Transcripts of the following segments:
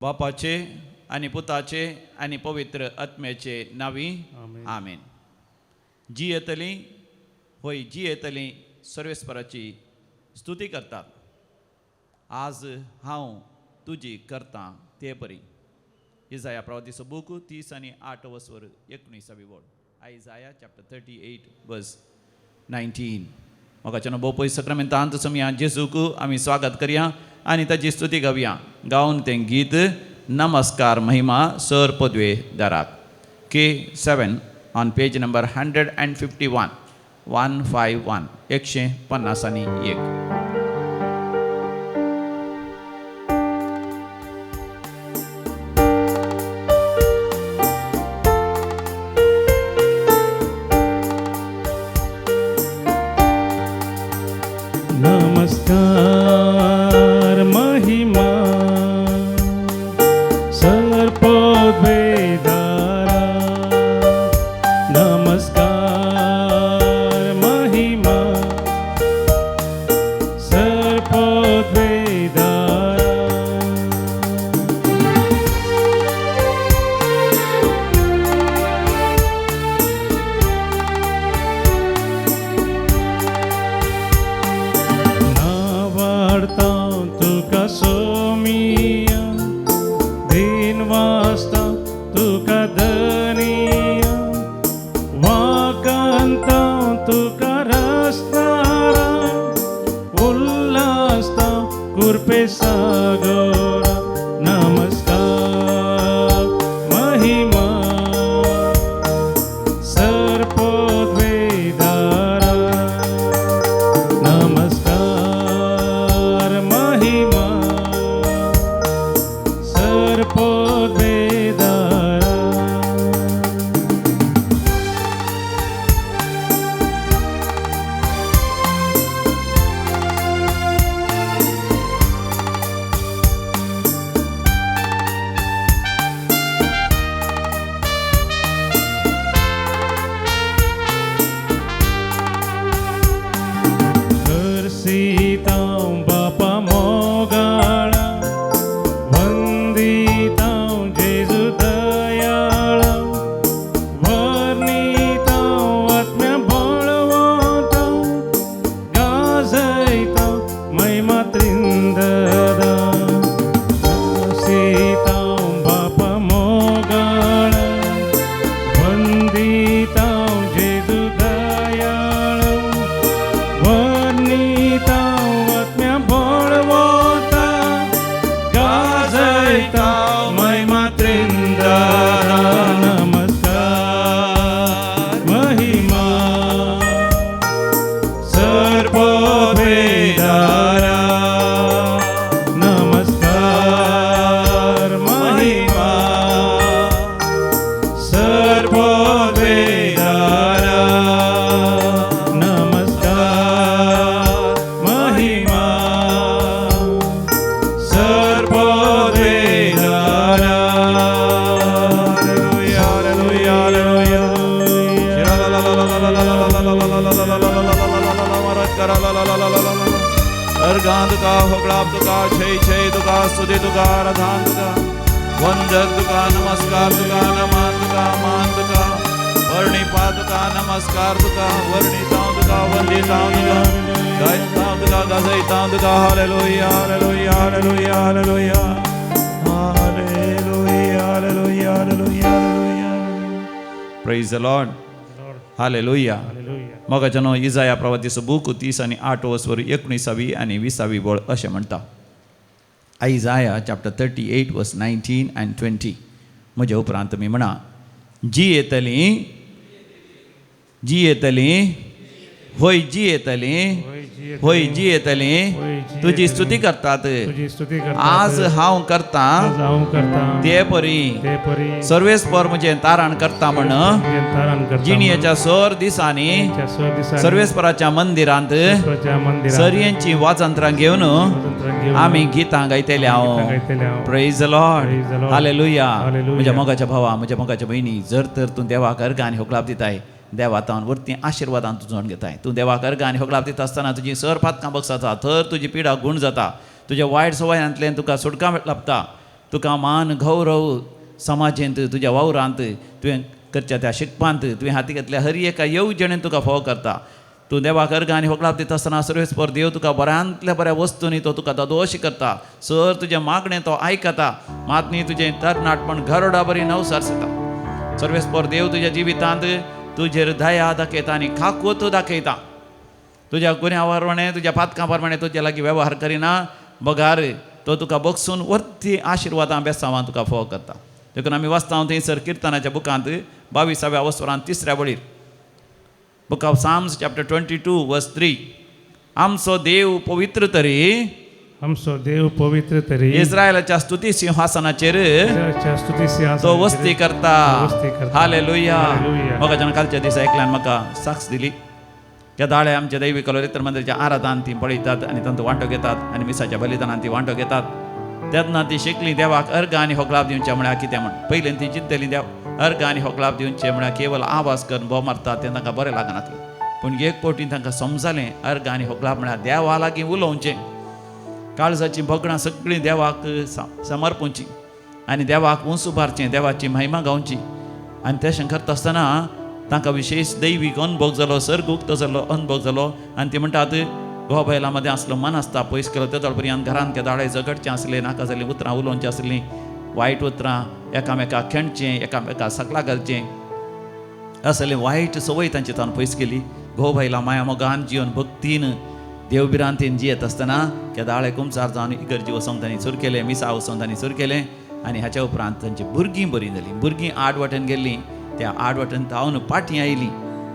बापाचे आनी पुताचे आनी पवित्र आत्म्याचे नांवी आमेन. जियेतली होय जियेतली सर्वेस्पराची स्तुती करतात. आज हांव तुजी करतां ते परी. इजाया प्रवादीचो बूक 30 आनी 8 वसवर 19वी वळ. आयजाया चॅप्टर 38 वर्स 19. मोगाच्यानो भोव पयस सक्रमेंतांत सोमया जेजूक आमी स्वागत करया आनी ताची स्तुती गावया. गावन तें गीत नमस्कार महिमा sir पदवे Darak. K7 on page number 151 151 151. नमस्कार महिमा सर्पद्वेदारा. नमस्कार महिमा सर्पद्वेदारा. नावाडता तुका सोमिया दिन वाजता तुका दनिया वाकांता तुका रस्तारा उल्लासता कुरपे सागोरा. नमस्कार महिमा सर्पद्वेदारा. नमस्कार महिमा सर्पद्वेदारा. करसीतां बापा मोगाळा वंदितां जेजू दयाळा वर्णितां आत्म्या बळवंता गाजयतां महिमा त्रिंददा. करसीतां बापा मोगाळा वंदितां जेजू दयाळा वर्णितां आत्म्या बळवंता गाजयतां महिमा त्रिंददा. नमस्कार महिमा सर्पद्वेदारा. नमस्कार महिमा सर्पद्वेदारा. नमस्कार महिमा सर्पद्वेदारा. Hallelujah, hallelujah, hallelujah. अर्गान तुका होगळाप तुका छय छय तुका स्तुती तुका आराधन तुका वंदक तुका नमस्कार तुका नमान तुका मान तुका वर्णिपा तुका नमस्कार तुका वर्णितां तुका वंदितां तुका गायतां तुका गाजयतां तुका. Hallelujah, hallelujah, hallelujah, hallelujah, hallelujah, hallelujah, hallelujah, hallelujah. Praise the Lord. Hallelujah. मोगाच्यानो इजाया प्रवादीचो बूक 30 आनी 8 वसवर 19वी आनी 20वी वळ अशें म्हणटा. आयजाया चॅप्टर 38 वर्स 19 आनी 20. म्हज्या उपरांत तुमी म्हणा, जियेतली जियेतली होय जियेतली होय जियेतली तुजी स्तुती करतात. तुजी स्तुती करतात. आज हांव करतां आज हांव करतां ते परी ते परी सर्वेस्पर म्हजें तारण करता म्हण तारण करता जिणयेच्या सर दिसांनी जिणयेच्या सर दिसांनी सर्वेस्पराच्या मंदिरांत सर्वेस्पराच्या मंदिरांत सरयेंची वाजंत्रां घेवन वाजंत्रां घेवन आमी गितां गायतले हांव. गितां गायतले हांव. Praise the Lord. Praise the Lord. Hallelujah. Hallelujah. म्हज्या मोगाच्या भावा, म्हज्या मोगाच्या भयणी, जर तर तूं देवाक अर्गां आनी होगळाप दिताय, देवा तावन वरती आशिर्वादान तूं जोड घेताय. तूं देवाक अर्गां आनी होगळाप दिता आसतना तुजी सर पातकां बगसाता, थर तुजी पिडा गूण जाता, तुज्या वायट सवयांतल्यान तुका सुटका लाभता. तुका मान गौरव समाजेंत तुज्या वावरांत तुवें करच्या त्या शिकपांत तुवें हाती घेतल्या हर एका येवजणेन तुका फोव करता. तूं देवाक अर्घ आनी होगडाप दिता आसतना सर्वेस्पर देव तुका बऱ्यांतल्या बऱ्या वस्तूंनी तो तुका दादोशी करता. सर तुजें मागणें तो आयकता. मात न्ही तुजें तरणाटपण गरुडा बरी नवसारसता. सर्वेस्पर देव तुज्या जिवितांत तुजेर दया दाखयता आनी काकूत दाखयता. तुज्या गुन्यांवा प्रमाणें तुज्या पातकां प्रमाणें तुज्या लागीं वेव्हार करिना बगार तो तुका बगसून वर्ती आशिर्वादां बेसांवां तुका फोव करता. देखून आमी वाचता थंयसर किर्तनाच्या बुकांत 22व्या वसरांत 3ऱ्या वळीर Book of Psalms chapter 22 verse 3. आमचो देव पवित्र तरी, आमचो देव पवित्र तरी, इस्रायलाच्या स्तुती सिंहासनाचेर तो वस्ती करता. हालेलुया. म्हाका जेन्ना कालच्या दिसा एकल्यान म्हाका साक्ष दिली त्या दाळे आमच्या दैवी कलोरेतर मंदिराच्या आराधान ती पळयतात आनी तांचो वांटो घेतात आनी मिसाच्या बलिदानान ती वांटो घेतात. तेन्ना ती शिकली देवाक अर्घ आनी होगळाप दिवचें म्हळ्यार कितें म्हण. पयलीं ती चिंतली देव अर्घ आनी होगळाप दिवचें म्हळ्यार केवल आवाज करून भोव मारता तें तांकां बरें लागनासलें. पूण एक फावटी तांकां समजलें अर्घ आनी होगळाप म्हळ्यार देवा लागीं उलोवचें, काळजाचीं भगणां सगळीं देवाक समर्पूची आनी देवाक उंच उबारचें, देवाची महिमा गावची. आनी तशें करता आसतना तांकां विशेश दैवीक अनुभव जालो, सर्ग उक्तो जालो अनुभव जालो. आनी ती म्हणटात घोव बायलां मदें आसलो मन आसता पयस केलो तेदोळ पर्यंत घरांत केदाळे झगडचें आसलें, नाका जाल्लीं उतरां उलोवचीं आसलीं, वायट उतरां एकामेकाक खेणचें, एकामेकाक सकला घालचें असले वायट संवय तांची ताणें पयस केली. घोव बायलां माया मोगान जिवन भक्तीन देवभिरांतीन जियेत आसतना केदाळे कुमसार जावन इगर्जी वचोंक तांणी सुरू केलें, मिसा वचोंक तांणी सुरू केलें. आनी हाच्या उपरांत तांची भुरगीं बरीं जालीं. भुरगीं आड वाटेन गेल्लीं, त्या आड वाटेन धांवन फाटीं आयलीं,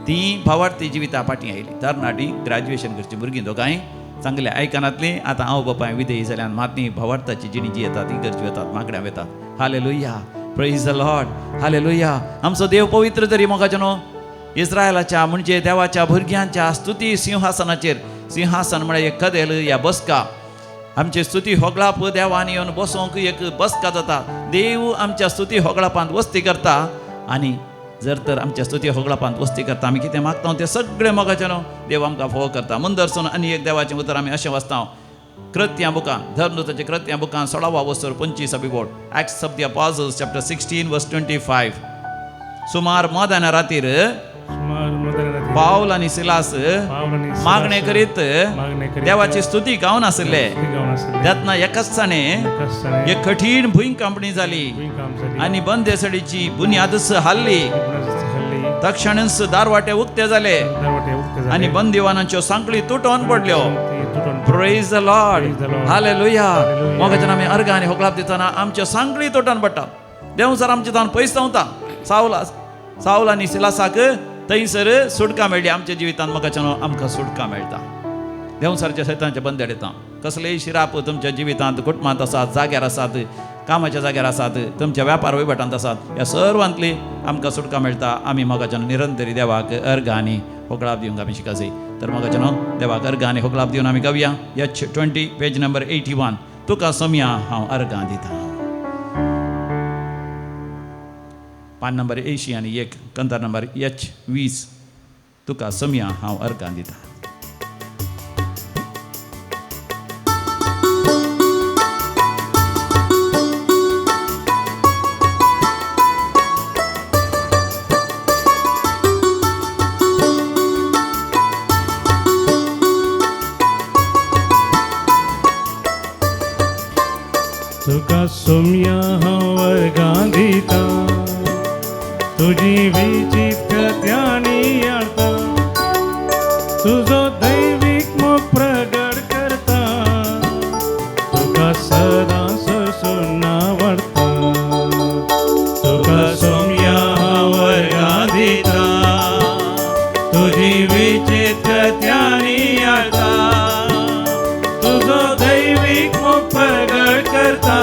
तीं भावार्थी जिविता फाटीं आयलीं. तरणाटी ग्रॅज्युएशन करचीं भुरगीं दोगांय चांगलें आयकनातलीं. आतां हांव बापाय विदेही जाल्यान मात भावार्थाची जिणी जी येतात इगर्जी वतात, मागण्या वेतात. Hallelujah, praise the Lord, hallelujah. आमचो देव पवित्र तरी मोगाचो न्हू इस्रायलाच्या म्हणजे देवाच्या भुरग्यांच्या स्तुती सिंहासनाचेर. सिंहासन म्हळ्यार एक कदेल या बसका. आमची स्तुती होगळाप देवान येवन बसोंक एक बसका जाता. देव आमच्या स्तुती होगळापांत वस्ती करता आनी जर तर आमच्या स्तुती होगळापांत वस्ती करता आमी कितें मागता तें सगळें मोगाचें न्हू देव आमकां फोव करता. मुंदरसून आनी एक देवाचें उतर आमी अशें वाचता कृत्यां बुकां, धर्मदूताचे कृत्यां बुकां 16 वसर 25 बिबोड, Acts of the Apostles chapter 16 verse 25. सुमार मध्यान रातीर पावल आनी सिलास मागणें करीत देवाची स्तुती गावन आशिल्ले. तेन्ना एकाच जाणे एक कठीण भुंयकांपणी जाली आनी बंदेसडीची बुन्यादच हाल्ली. तक्षणच दारवाटे उक्ते जाले आनी बंदिवानांच्यो सांखळी तुटोन पडल्यो. Praise the Lord, hallelujah. मोगाच्यान आमी अर्घ आनी होगळाप दितना आमच्यो सांखळी तुटोन पडटा. देव सर आमचे तान पयस धांवता. सावल आनी सिलासाक थंयसर सुटका मेळ्ळी. आमच्या जिवितांत मोगाच्यान आमकां सुटका मेळटा. देवसारच्या सैतांच्या बंदेड येता. कसलेय शिराप तुमच्या जिवितांत, कुटुंबांत आसात, जाग्यार आसात, कामाच्या जाग्यार आसात, तुमच्या व्यापार वहिवटांत आसात, ह्या सर्वांतली आमकां सुटका मेळटा. आमी मोगाच्यान निरंतरी देवाक अर्घ आनी होगळाप दिवंक आमी शिकासी. तर मोगाच्यान देवाक अर्घ आनी होगळाप दिवन आमी गावया H20 page number 81. तुका सोमया हांव अर्घां दिता. पान नंबर 80 आनी 1, कंतार नंबर H20. तुका सोमया हांव अर्घां दिता. तुका सोमया हांव अर्घां दिता, तुजी विचित्र त्यानी आळता, तुजो दैवीक मोग प्रगट करता, तुका सदां सोसून आवडटा. तुका सोमया हांव अर्घां दिता, तुजी विचित्र त्यानी आळता, तुजो दैवीक मोग प्रगट करता,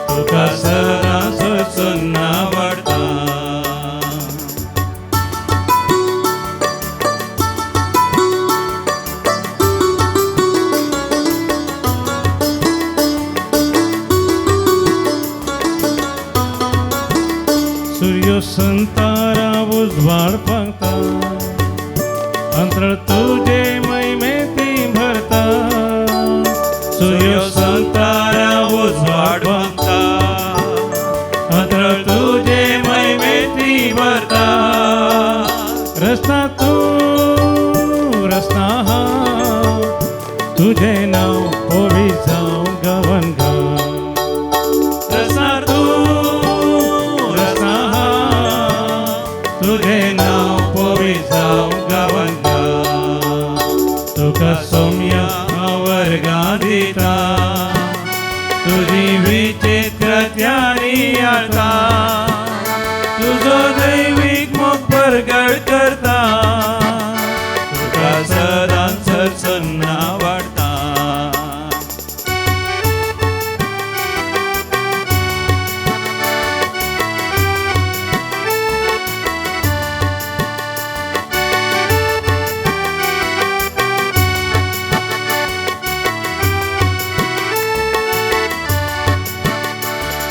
तुका सदां सोसून आवडटा. सूर्य संतारा उजवाड पांगता, अंतराळ तुझे महिमेती भरता, सूर्य संतारा उजवाड पांगता, तुजी विचित्र नियाळता, तुजो दैवीक मोग परगट करता, तुका सदां सरसन्ना वाडटा.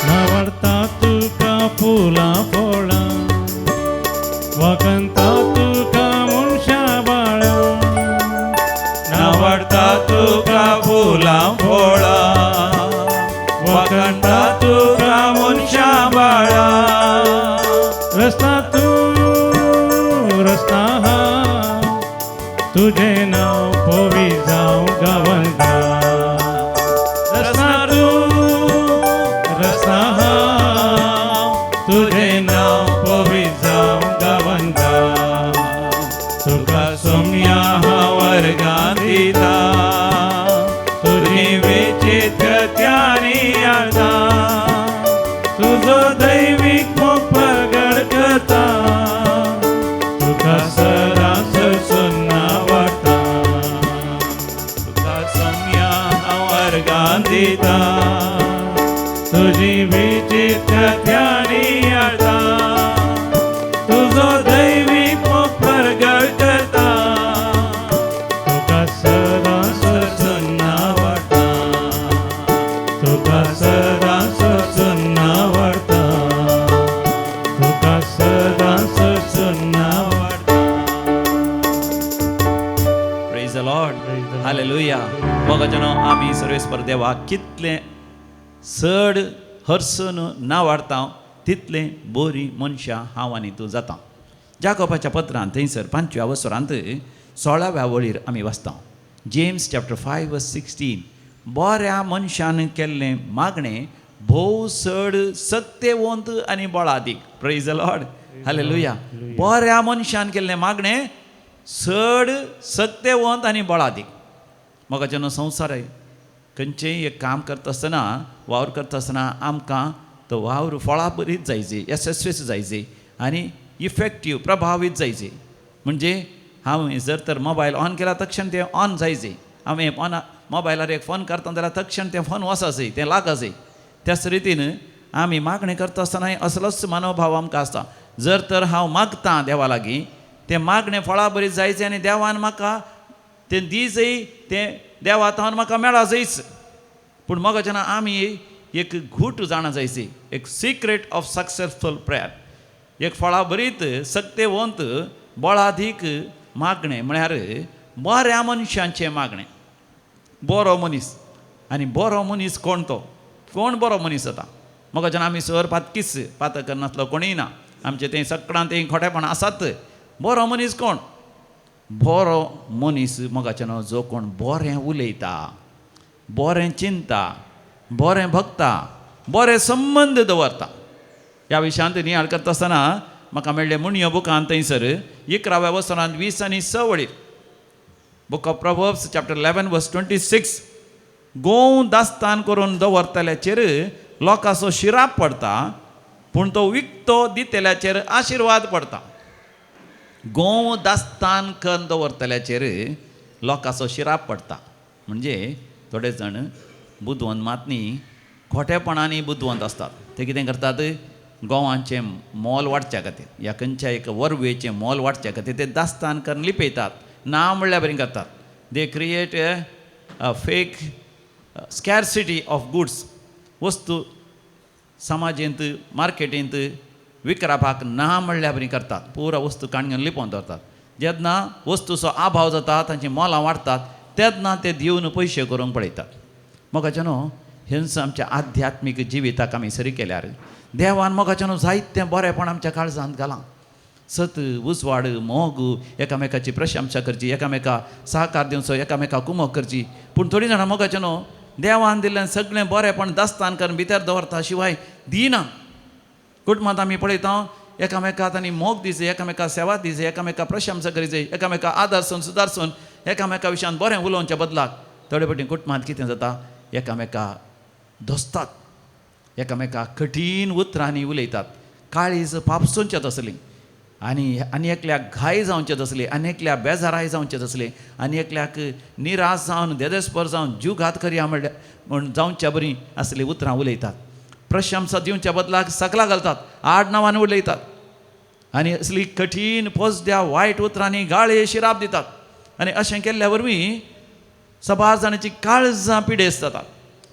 नावडता तुका फुलां फळां, वखंता तुका मनशां बाळां, नावडता तुका फुलां फळां, वखंता तुका मनशां बाळां. रस्ता तूं रस्ता हा, तुजें नांव पवी जावं गांवान गा. रस्ता तूं रस्ता हा, तुजें नांव पवी जावं गांवान गा. तुका सोम्या हांव वर्गां दिता, तुजी विचित्र नियाळता, तुजो दैवीक मोग परगट करता, तुका सदां सरसन्ना वाडटा. तुका सोम्या हांव वर्गां दिता, तुजी विचित्र नियाळता, तुजो दैवीक मोग परगट करता, तुका सदां सरसन्ना वाडटा, तुका सदां सरसन्ना वाडटा, तुका सदां सरसन्ना वाडटा. Praise the Lord. Praise the Lord. Hallelujah. मोगाच्यानो आमी सर्वेस्पर देवाक कितलें चड हरसून नावाडता तितलें बरीं मनशां हांव आनी तूं जाता. जाकोबाच्या पत्रांत थंयसर 5व्या वसरांत 16व्या वळीर आमी वाचता. जेम्स चॅप्टर 5 वर्स 16. बऱ्या मनशान केल्लें मागणें भोव चड सत्तेवंत आनी बळादीक. Praise the Lord. Hallelujah. बऱ्या मनशान केल्लें मागणें चड सत्तेवंत आनी बळादीक. मोगाच्यानो संवसार खंयचेंय एक काम करता आसतना, वावर करता आसतना आमकां तो वावर फळाबरीत जायचे, येसस्वीच जायचे आनी इफेक्टीव प्रभावीत जायचे. म्हणजे हांव जर तर मोबायल ऑन केला तक्षण तें ऑन जायचे, हांवें ऑन मोबायलार एक फोन करता जाल्यार तक्षण तें फोन वचसे, तें लागसे. त्याच रितीन आमी मागणें करता आसतनाय असलोच मनोभाव आमकां आसता. जर तर हांव मागतां देवा लागीं, तें मागणें फळाबरीत जायचें आनी देवान म्हाका तें दीजय, तें देवा थावन म्हाका मेळा जायच. पूण मोगाच्यान आमी एक घूट जाणा जायची, एक सिक्रेट ऑफ सक्सेसफूल प्रेयर, एक फळाबरीत सक्तेवंत बळादीक मागणें म्हळ्यार बऱ्या मनशांचें मागणें. बरो मनीस, आनी बरो मनीस कोण तो? कोण बरो मनीस जाता? मोगाच्यान आमी सर पातकीच, पातक करनासलो कोणूय ना, आमचें तें सगळ्यां तें खोटेपण आसात. बरो मनीस कोण? बरो मनीस मोगाच्यान जो कोण बरें उलयता, बरें चिंता, बरें भक्ता, बरे संबंद दवरता. ह्या विशयांत नियाळ करता आसतना म्हाका मेळ्ळें मुणयो बुकान थंयसर 11व्या वसरांत 20 आनी 6 वळीर, book of Proverbs chapter 11 verse 26. गोंव दास्तान करून दवरतल्याचेर लोकांचो शिराप पडटा, पूण तो विकतो दितल्याचेर आशिर्वाद पडटा. गोंव दास्तान करून दवरतल्याचेर लोकांचो शिराप पडटा. म्हणजे थोडे जाण बुदवंत मात न्ही, खोटेपणांनी बुदवंत आसतात. ते कितें करतात, गोवांचें मोल वाडच्या खातीर, ह्या खंयच्या एक वरवेचें मोल वाडच्या खातीर ते दास्तान करून लिपयतात, ना म्हणल्यार बरी करतात. They create a fake scarcity of goods. वस्तू समाजेंत मार्केटींत विकरापाक ना म्हणल्यार बरी करतात, पुरा वस्तू काडून लिपोवन दवरतात. जेन्ना वस्तूचो अभाव जाता, तांची मोलां वाडटात, तेन्ना ते दिवन पयशे करूंक पळयतात. मोगाच्यानो हेंच आमच्या आध्यात्मीक जिविताक आमी सरी केल्यार देवान मोगाच्यानो जायतें बरेंपण आमच्या काळजांत घालां. सत, उजवाड, मोग, एकामेकाची प्रशंसा करची, एकामेका सहकार दिवचो, एकामेका कुमक करची. पूण थोडीं जाणां मोगाच्यानो देवान दिल्ल्यान सगळें बरेंपण दास्तान करून भितर दवरता शिवाय दिना. कुटुंबांत आमी पळयता एकामेकाक तांणी मोग दिवचे, एकामेका सेवा दिवचे, एकामेका प्रशंसा करीचे, एकामेका आदर्सून सुदारसून एकामेका विशयान बरें उलोवच्या बदलाक थोडे फावटी कुटुंबांत कितें जाता, एकामेका धोसतात, एकामेका कठीण उतरांनी उलयतात, काळीज पापसोंचे तसली आनी आनी एकल्याक घाय जावचे तसले, आनी एकल्या बेजाराय जावचे तसले, आनी एकल्याक निराश जावन देदेस्पर जावन जीव घात करया म्हणल्यार म्हण जावच्या बरी असली उतरां उलयतात. प्रशंसा दिवच्या बदलाक सकला घालतात, आड नांवान उलयतात आनी असली कठीण पोजद्या वायट उतरांनी गाळे शिराप दितात. आनी अशें केल्ल्या वरवीं सबार जाणांची काळजां पिडेस्त जातात,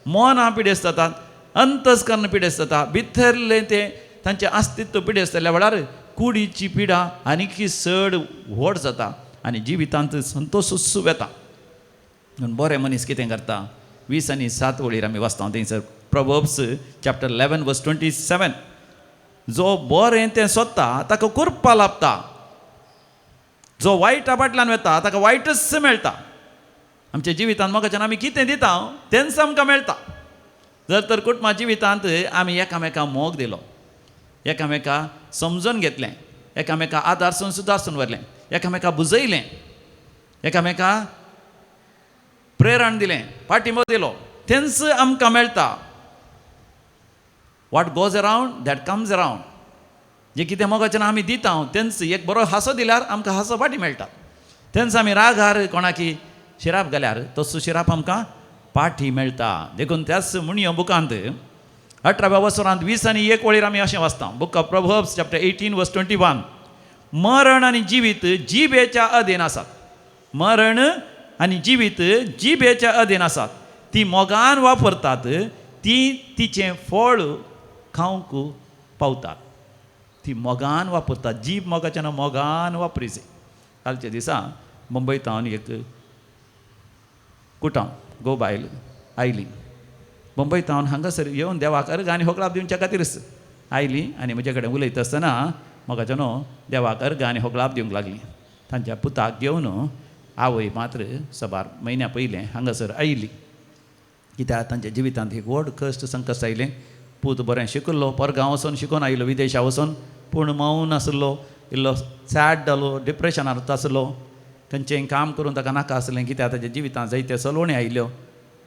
मनां पिडेस्त जातात, अंतस्कर्ण पिडेस्त जाता, भितरलें तें तांचें अस्तित्व पिडेस्त जाल्ल्या वेळार कुडीची पिडा आनीकी चड व्हड जाता आनी जिवितांत संतोशूच वेता. पूण बरें मनीस कितें करता? 20 आनी 7 वळीर आमी वाचता थंयसर प्रोवर्ब्स चॅप्टर 11 वर्स 27, जो बरें तें सोदता ताका कुरपा लाबता, जो वायटा फाटल्यान वता ताका वायटच मेळटा. आमच्या जिवितांत मोगाच्यान आमी कितें दिता तेंच आमकां मेळटा. जर तर कुटुंबा जिवितांत आमी एकामेका मोग दिलो, एकामेका समजून घेतलें, एकामेका आदारसून सुदारसून व्हरलें, एकामेका बुजयलें, एकामेका प्रेरण दिलें, पाठिंबो दिलो, तेंच आमकां मेळटा. What goes around that comes around. जे कितें मोगाच्यान आमी दिता तेंच एक बरो हांसो दिल्यार आमकां हांसो फाटी मेळटा. तेंच आमी रागार कोणाकी शिराप घाल्यार तसो शिराप आमकां पाठी मेळटा. देखून त्याच मुणयो बुकांत 18व्या वसरांत 20 आनी 1 वळीर आमी अशें वाचता, book of Proverbs chapter 18 verse 21, मरण आनी जिवीत जिबेच्या अधीन आसात. मरण आनी जिवीत जिबेच्या अधीन आसात. ती मोगान वापरतात, ती तिचें फळ खावंक पावतात. ती मोगान वापरतात, जीब मोगाच्या ना मोगान वापरिचे. कालच्या दिसा मुंबयत हांव एक कुटांव गो बायल आयली मुंबयत हांव हांगासर येवन देवाक अर्घ आनी होगळाप दिवच्या खातीरच आयली आनी म्हजे कडेन उलयता आसतना म्हाका न्हू देवाक अर्घ आनी होगळाप दिवंक लागली. तांच्या पुताक घेवन आवय मात्र सबार म्हयन्या पयलें हांगासर आयली. कित्याक तांच्या जिवितांत एक व्हड कश्ट संकश्ट आयलें. पूत बरें शिकल्लो, परगांव वचून शिकून आयलो, विदेशा वचून, पूण मौन आसलो, इल्लो सॅड जालो, डिप्रेशनार आसलो, खंयचें काम करून ताका नाका आसलें. कित्याक ताच्या जिवितांत जायते सलोवण्यो आयल्यो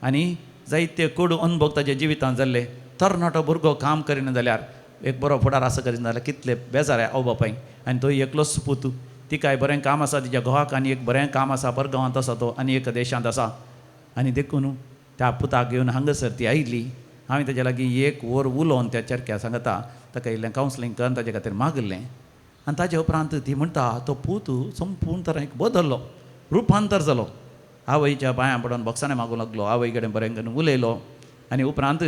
आनी जायते कोडू अनुभव ताच्या जिवितांत जाल्ले. तरणाटो भुरगो काम करिना जाल्यार एक बरो फुडार आसा करिना जाल्यार कितले बेजार आवय बापायक. आनी तो एकलोच पूत, तिकाय बरें काम आसा तिच्या घोवाक आनी एक बरें काम आसा, परगांवांत आसा तो आनी एक देशांत आसा. आनी देखून त्या पुताक घेवन हांगासर ती आयली. हांवें ताच्या लागीं एक वर उलोवन त्या चरक्या सांगता ताका इल्लें कावन्सिलींग करून ताजे खातीर मागलें. आनी ताजे उपरांत ती म्हणटा तो पूत संपूर्ण तरेन बदल्लो, रुपांतर जालो. आवयच्या पांयां पडून बोक्साणें मागूंक लागलो, आवय कडेन बरें करून उलयलो. आनी उपरांत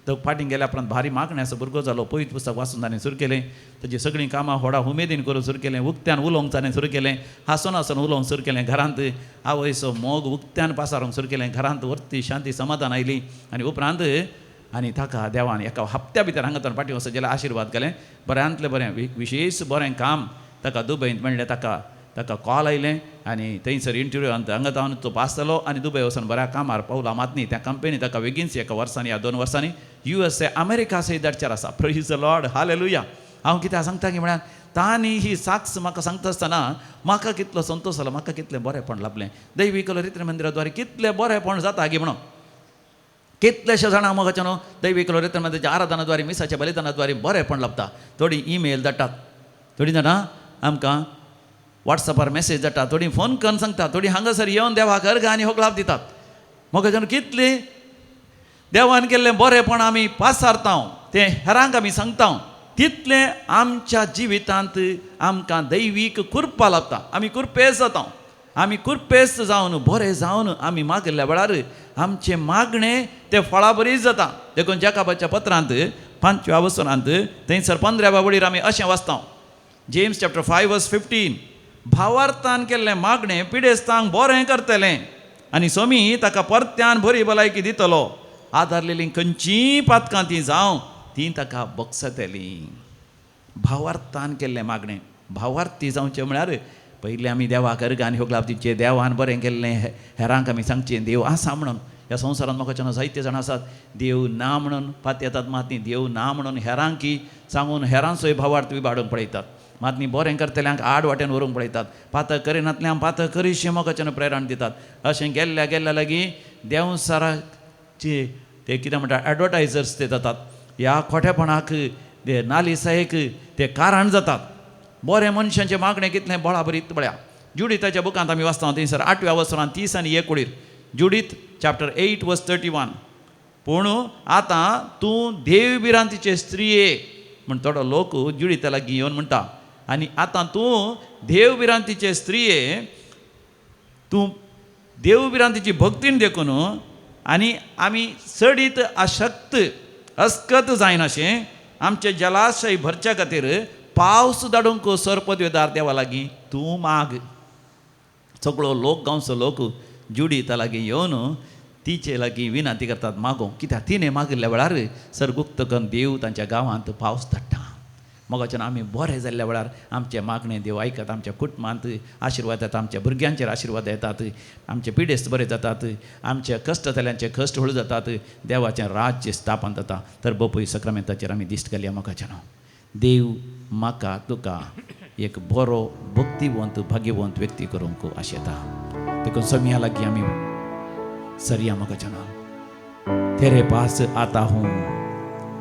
तो फाटीं गेल्या उपरांत भारी मागण्याचो भुरगो जालो. पवित्र पुस्तक वाचून ताणें सुरू केलें, ताजी सगळीं कामां व्हडा उमेदीन करूंक सुरू केलें, उक्त्यान उलोवंक ताणें सुरू केलें, हांसून हांसून उलोवंक सुरू केलें. घरांत आवयचो मोग उक्त्यान पासारूंक सुरू केलें, घरांत वर्ती शांती समाधान आयली. आनी उपरांत आनी ताका देवान एका हप्त्या भितर हांगा तर फाटीं वचत जाल्यार आशिर्वाद केलें. बऱ्यांतलें बरें विशेश बरें काम ताका दुबयंत मेळ्ळें. ताका ताका कॉल आयलें आनी थंयसर इंटरव्यू हांगा जावन तो पास जालो आनी दुबय वचून बऱ्या कामार पावला. मात न्ही त्या कंपनी ताका बेगीनच एका वर्सांनी या 2 वर्सांनी USA America सयत धाडचेर आसा. Praise the Lord, hallelujah. हांव कित्याक सांगता की म्हळ्यार तांणी ही साक्ष म्हाका सांगता आसतना म्हाका कितलो संतोश जालो, म्हाका कितलें बरेंपण लाभलें. दैवी कलरित्र मंदिराद्वारे कितलें बरेंपण जाता गी म्हणून कितलेशे जाणां म्हाका न्हू दैवी कलरित्र मंदिराच्या आराधनाद्वारे, मिसाच्या बलिदानाद्वारे बरेंपण लाभता. थोडीं ईमेल धाडटात, थोडीं जाणां आमकां वॉट्सॅपार मॅसेज धाडटा, थोडीं फोन करून सांगता, थोडीं हांगासर येवन देवाक अर्घ आनी होगळाप दितात. म्हाका न्हू कितलें देवान केल्लें बरेंपण आमी पासारता, तें हेरांक आमी सांगता, तितलें आमच्या जिवितांत आमकां दैवीक कुरपा लाभता. आमी कुरपेस जाता. आमी कुरपेस जावन बरें जावन आमी मागिल्ल्या वेळार आमचें मागणें तें फळा बरीच जाता. देखून जाकाबाच्या पत्रांत 5व्या वसनांत थंयसर 15व्या वळीर आमी अशें वाचता, जेम्स चॅप्टर 5 वर्स 15, भावार्थान केल्लें मागणें पिडेस्तांक बरें करतलें आनी सोमी ताका परत्यान बरी भलायकी दितलो. आदारलेलीं खंयचीय पातकां ती जावं ती ताका बगसतलीं. भावार्थान केल्लें मागणें, भावार्थी जावचें म्हळ्यार पयलीं आमी देवाक अर्घ आनी होगळाप दिवचें, देवान बरें केल्लें हेरांक आमी सांगचें देव आसा म्हणून. ह्या संवसारांत म्हाका जायते जाण आसात देव ना म्हणून पातयेतात, मात न्ही देव ना म्हणून हेरांकी सांगून हेरांचोय भावार्थ विबाडूंक पळयतात. मात न्ही बरें करतल्यांक आड वाटेन व्हरूंक पळयतात, पातक करिनातल्यांक पातक करिशें म्हाका प्रेरण दितात. अशें गेल्ल्या गेल्ल्या लागीं देंवचाराची ते कितें म्हणटा एडवर्टायजर्स ते जातात. ह्या खोटेपणाक ते नालिसायेक ते कारण जातात. बरें मनशांचें मागणें कितलें बळाबरीत पळया. जुडीताच्या बुकांत आमी वाचता थंयसर 8व्या वसरान 30 आनी 1 वळीर, जुडीत चॅप्टर 8 वर्स 31. पूण आतां तूं देव भिरांतीचे स्त्रिये म्हण थोडो लोक जुडीता लागीं येवन म्हणटा, आनी आतां तूं देव भिरांतीचे स्त्रिये, तूं देव भिरांतीची भक्तीन देखून आनी आमी चडीत अशक्त अस्कत जायनाशें आमचे जलाशय भरच्या खातीर पावस धाडूंक सरपदवेदार देवा लागीं तूं माग. सगळो लोक, गांवचो लोक जुडीता लागीं येवन तिचे लागीं विनंती करतात मागोवंक, कित्याक तिणें मागिल्ल्या वेळार सरगुप्त करून देव तांच्या गांवांत पावस धाडटा. मोगाच्यान आमी बरें जाल्ल्या वेळार आमचें मागणें देव आयकता. आमच्या कुटुंबांत आशिर्वाद येता, आमच्या भुरग्यांचेर आशिर्वाद येतात, आमचे पिडेस्त बरे जातात, आमचे कश्ट जाल्यांचे कश्ट हळू जातात, देवाचें राज्य स्थापन जाता. तर बपूय सक्रामेंताचेर आमी दिश्ट घालया. मोगाच्यान देव म्हाका तुका एक बरो भक्तिवंत भाग्यवंत व्यक्ती करूंक आशेता. देखून समया लागीं आमी सरया. मोगाच्यान तेरे पास आता हूँ,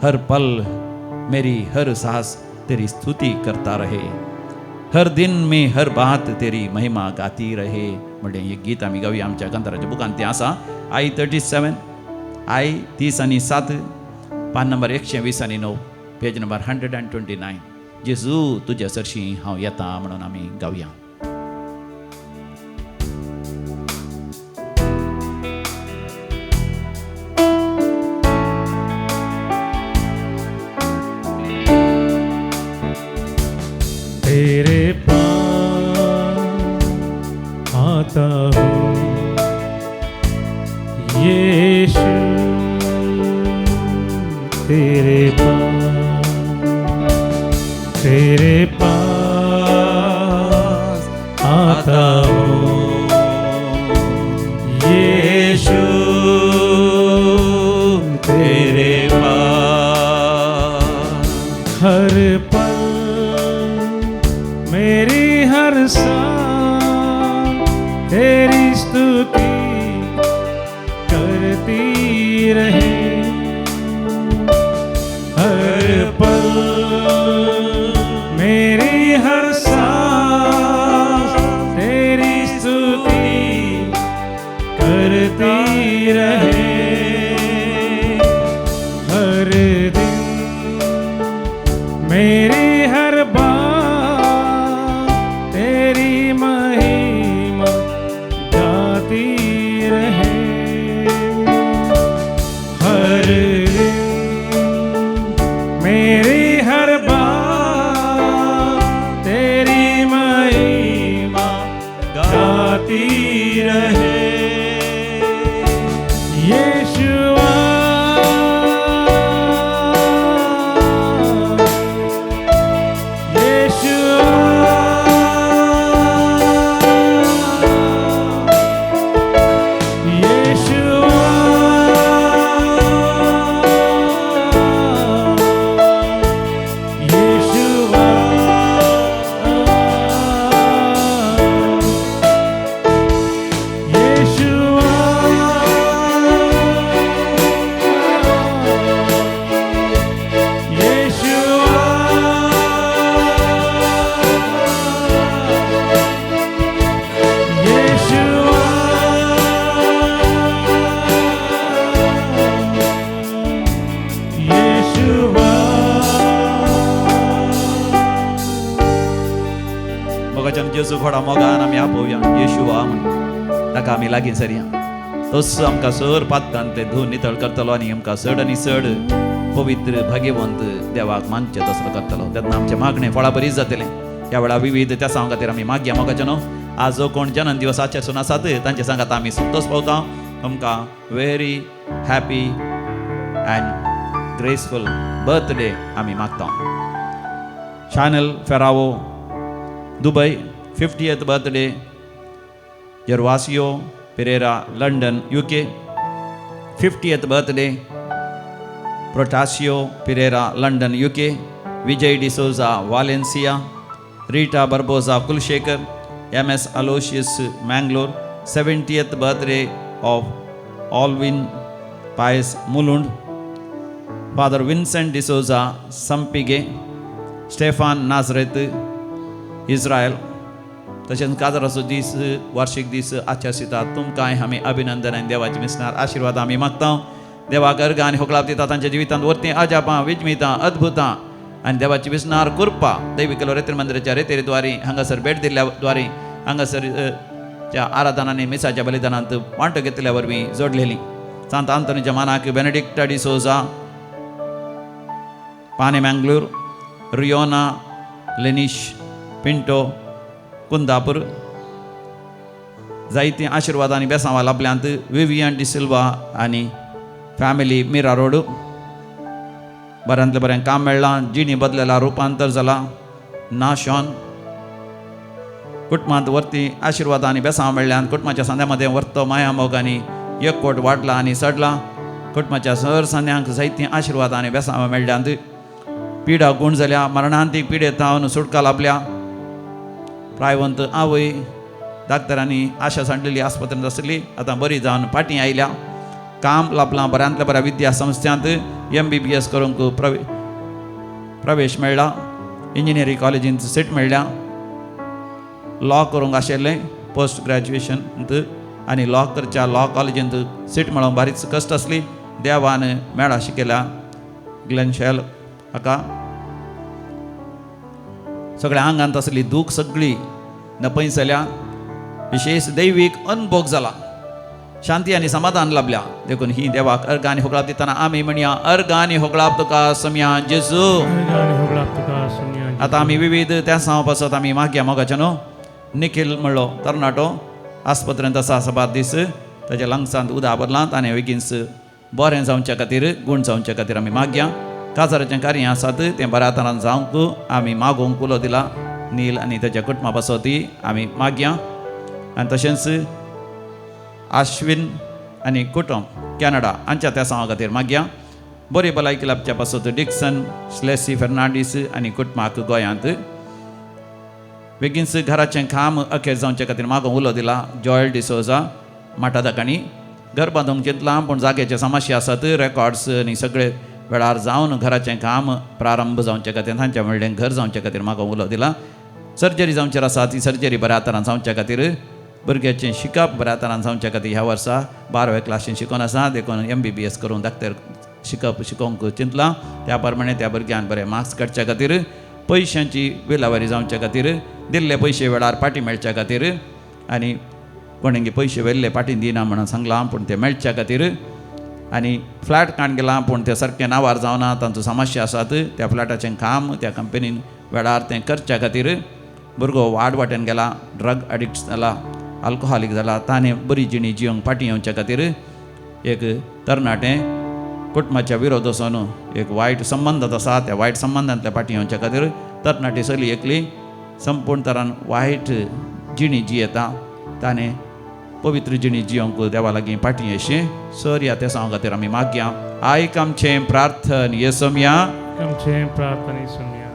हर पल मेरी हर सांस तेरी स्तुति करता रहे, हर दिन में हर बात तेरी महिमा गाती रहे म्हणलें एक गीत आमी गावया. आमच्या कांताराच्या बुकान तें आसा, I 37, I 37, पान नंबर 129, पेज नंबर 129. जेजू तुज्या सरशी हांव येता म्हणून आमी गावया. तेरे पास आता हूँ यीशु, तेरे पास, तेरे पास आता हूँ यीशु, तेरे पास. हर पल मेरी हर सांस तेरी स्तुति करती रहे, हर पल मेरी हर सांस तेरी स्तुति करती रहे, हर दिन मेरी हर बात तेरी महिमा गाती रहे, हर दिन मेरी हर बात तेरी महिमा गाती रहे. यीशुआ, यीशुआ, यीशुआ, यीशुआ, यीशुआ, यीशुआ, यीशुआ, यीशुआ. मोगाच्यान जेजू घोडा मोगान आमी आपोवया येशुआ म्हण. ताका आमी लागीं सरया. तोच आमकां सर पात्तान ते धुवन नितळ करतलो आनी आमकां चड आनी चड पवित्र भाग्यवंत देवाक मानचें तसलो करतलो. तेन्ना आमचें मागणें फळां बरीच जातलें. ह्या वेळार विविध त्या खातीर आमी मागया. मोगाच्यान आज जो कोण जन्म दिवस आचरसून आसात तांचे सांगात आमी संतोष पावता. आमकां very happy and graceful birthday आमी मागता. Channel Ferrao Dubai 50th birthday, Gervasio Pereira London UK 50th birthday, Protasio Pereira London UK, Vijay D'Souza Valencia, Rita Barbosa Kulshekar, M S Aloysius Mangalore, 70th birthday of Alvin Pius Mulund, father Vincent D'Souza Sampige, Stefan Nazareth Israel. तशेंच काजाराचो दीस वार्षिक दीस आचरितात तुमकांय आमी अभिनंदन आनी देवाचे मिसनार आशिर्वाद आमी मागता. देवाक अर्गां आनी होगळाप दिता तांच्या जिवितांत वरतीं अजापां विजमितां अद्भुतां आनी देवाची विसनार कृपा दैवी केलो रेतीर मंदिराच्या रेतेरी द्वारी हांगासर भेट दिल्ल्या द्वारी हांगासर च्या आराधनांनी मिसाच्या बलिदानांत वांटो घेतल्या वरवीं जोडलेली. सांत आंतोनीच्या मानाक बेनेडिक्टा डिसोजा, पाने मँगलोर, रियोना लेनिश पिंटो, कुंदापूर. जायतीं आशिर्वाद आनी बेसांवां लाभल्यांत विवियन डिसिल्वा आनी फॅमिली मिरा रोड. बऱ्यांतलें बरें काम मेळ्ळां, जिणी बदलेला, रुपांतर जालां. नाशॉन कुटुंबांत वरती आशिर्वाद आनी बेसांव मेळ्ळ्यान कुटुंबाच्या सांद्या मदें वर्तो माया मोग आनी एकवट वाडला आनी चडला. कुटुंबाच्या सर सांद्यांक जायतीं आशिर्वाद आनी बेसांवां मेळ्ळ्यांत. पिडा गूण जाल्या, मरणांतीक पिडे थावन सुटका लाभल्या. प्रायवंत आवय डाक्टरांनी आशा सांडलेली आस्पत्रेंत आसली, आतां बरी जावन फाटीं आयल्या. काम लाभलां बऱ्यांतल्या बऱ्या विद्या संस्थांत MBBS करूंक प्रवेश मेळ्ळा. इंजिनियरींग कॉलेजींत सीट मेळ्ळ्या. लॉ करूंक आशिल्लें पोस्ट ग्रॅज्युएशनांत आनी लॉ करच्या लॉ कॉलेजींत सीट मेळोवंक बारीच कश्ट आसली. देवान मेळा शिकयल्या ग्लेनशेल हाका. सगळ्या आंगांत आसली दूख सगळी नपयस जाल्या. विशेष दैवीक अनभोग जाला, शांती आनी समाधान लाभल्या. देखून ही देवाक अर्गां आनी होगळाप दितना आमी म्हणया, अर्गां आनी होगळाप तुका सम्या जेजू. आतां आमी विविध त्या सांव पासत आमी मागया मोगाचे न्हू. निखील म्हणलो तरणाटो आस्पत्रेंत आसा सबार दीस, ताच्या लंग्सांत उदक भरलां, ताणें बेगीन बरें जावच्या खातीर, गूण जावच्या खातीर आमी मागया. काजाराचें कार्य आसात तें बऱ्या तरान जावंक आमी मागूंक उलो दिला. नील आनी ताच्या कुटुंबा पासत आमी मागया. आनी तशेंच आश्विन आनी कुटुंब कॅनडा हांच्या त्या सांवा खातीर मागया. बरी भलायकी लाभच्या पासत डिक्सन स्लेसी फेर्नांडीस आनी कुटुंबाक गोंयांत. बेगीनच घराचें काम अखेर जावचे खातीर मागूंक उलो दिला जॉयल डिसोजा माटादाकांनी. घर बांदूंक चिंतलां पूण जाग्याचे समस्या आसात, रेकॉर्ड्स आनी सगळे वेळार जावन घराचें काम प्रारंभ जावचे खातीर तांच्या म्हणलें घर जावचे खातीर मागूंक उलो दिला. सर्जरी जावचेर आसा ती सर्जरी बऱ्या तरान जावच्या खातीर, भुरग्याचें शिकप बऱ्या तरान जावच्या खातीर ह्या वर्सा 12व्या क्लासीन शिकोन आसा देखून MBBS करूंक डाक्टर शिकप शिकोवंक चिंतलां. त्या प्रमाणे त्या भुरग्यान बरे मार्क्स काडच्या खातीर, पयशांची विलावारी जावच्या खातीर, दिल्ले पयशे वेळार फाटीं मेळच्या खातीर आनी कोणेंगी पयशे व्हेल्ले फाटीं दिना म्हणून सांगलां पूण ते मेळच्या खातीर, आनी फ्लॅट काडून गेलां पूण तें सारकें नांवार जावना, तांचो समस्या आसात, त्या फ्लॅटाचें काम त्या कंपनीन वेळार तें करच्या खातीर. भुरगो वाड वाटेन गेला, ड्रग एडिक्ट जाला, अल्कोहोलीक जाला, ताणें बरी जिणी जिवंक फाटीं येवच्या खातीर एक तरणाटें कुटुंबाच्या विरोध वचून एक वायट संबंदांत आसा, त्या वायट संबंदांतल्या फाटीं येवच्या खातीर तरणाटी चली एकली संपूर्ण तरान वायट जिणी जियेता, ताणें पवित्र जिणी जिवंक देवा लागीं फाटीं येशी सर ह्या तेसांव खातीर आमी मागया. आयक आमचें प्रार्थन येसोमया. आमचें प्रार्थना येसोमया.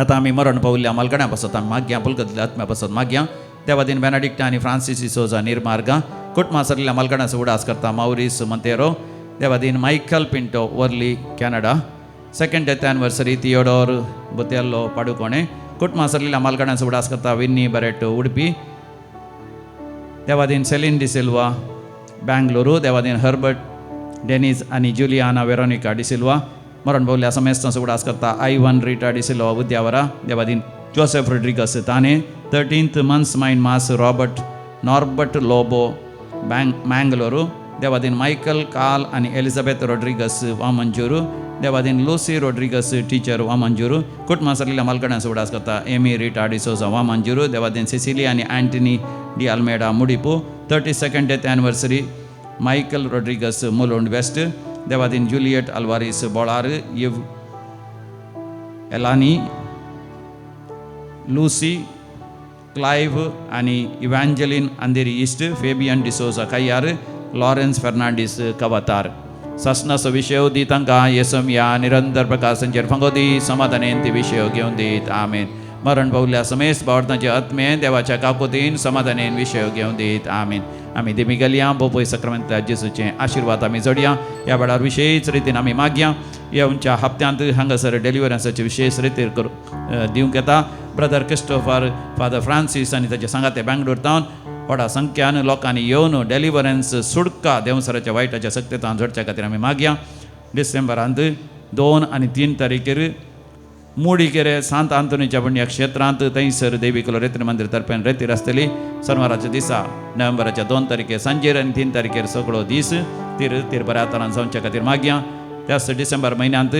आतां आमी मरण पावल्ल्या मालकड्यां पासत आमी मागया, पुलकतल्या आत्म्या पासत मागया. देवादीन बेनाडिक्टा आनी फ्रांसीस डिसोजा निर्मार्गा कुटुंबा सरल्या मालकड्यांचो उडास करता Mavris Monteiro. Devadin Michael Pinto Worli Canada. Second death anniversary Theodore Botelho Padukone कुटुंबा सरल्या मालकड्यांचो उडास करता विन्नी बरेटो उडपी. देवादीन सेलीन डिसिल्वा बँगलोरू. देवादीन हर्बर्ट डेनीज आनी जुलियाना वेरोनिका डिसिल्वा मरण पावल्या समेस्तांचो उडास करता आयवन रिटा डिसिल्वा उद्यावरा. देवादीन Joseph Rodrigues Thane. 13th months mine mass Robert Norbert Lobo Mangalore. देवादीन मायकल काल आनी एलिझाबेथ रोड्रिगस वामंजूरू. देवादीन लुसी रोड्रिगस टिचर वामंजूरू. कुटुंबा सरलेल्या मालकड्यांचो उडास करता एमी रिटा डिसोजा वामंजूरू. देवादीन सिसिली आनी Antony de Almeida Mudipu. 32nd death anniversary Michael Rodrigues Mulund west. Devadin Juliet Alvares Bolar इव एलानी लुसी क्लायव्ह आनी Evangeline Andheri east. Fabian D'Souza Kayyar. Lawrence Fernandes Kavatar. सासनाचो विशय दी तांकां येसम ह्या निरंतर प्रकाशांचेर फांगो दी, समाधानेन ती विशय घेवन दीत. आमेन. मरण पावल्या समेस्त भावार्थांचे आत्मे देवाच्या काकुतीन समाधानेन विशय घेवन दीत. आमेन. आमी देमी गेलया बोपोय सक्रामेंतल्या जेजूचे आशिर्वाद आमी जोडया. ह्या वेळार विशेश रितीन आमी मागया येवच्या हप्त्यांत हांगासर डेलिवरन्साचे विशेश रितीर दिवंक येता. ब्रदर क्रिस्टोफर, फादर फ्रांसीस आनी ताचे सांगाते बेंगलोर तावन व्हडा संख्यान लोकांनी येवन डेलिवरन्स सुटका देवसराच्या वायटाच्या सक्तेतान जोडच्या खातीर आमी मागया. डिसेंबरांत 2 आनी 3 तारीखेर मुडीकेरे सांत आंतोनीच्या पुण्य क्षेत्रांत थंयसर देवीकुलो रेतीर मंदिर तर्फेन रेतीर आसतली. सोनवाराच्या दिसा नोव्हेंबराच्या 2 तारखेर सांजेर आनी 3 तारखेर सगळो दीस तीर तीर बऱ्या तरान जावच्या खातीर मागया. त्याच डिसेंबर म्हयन्यांत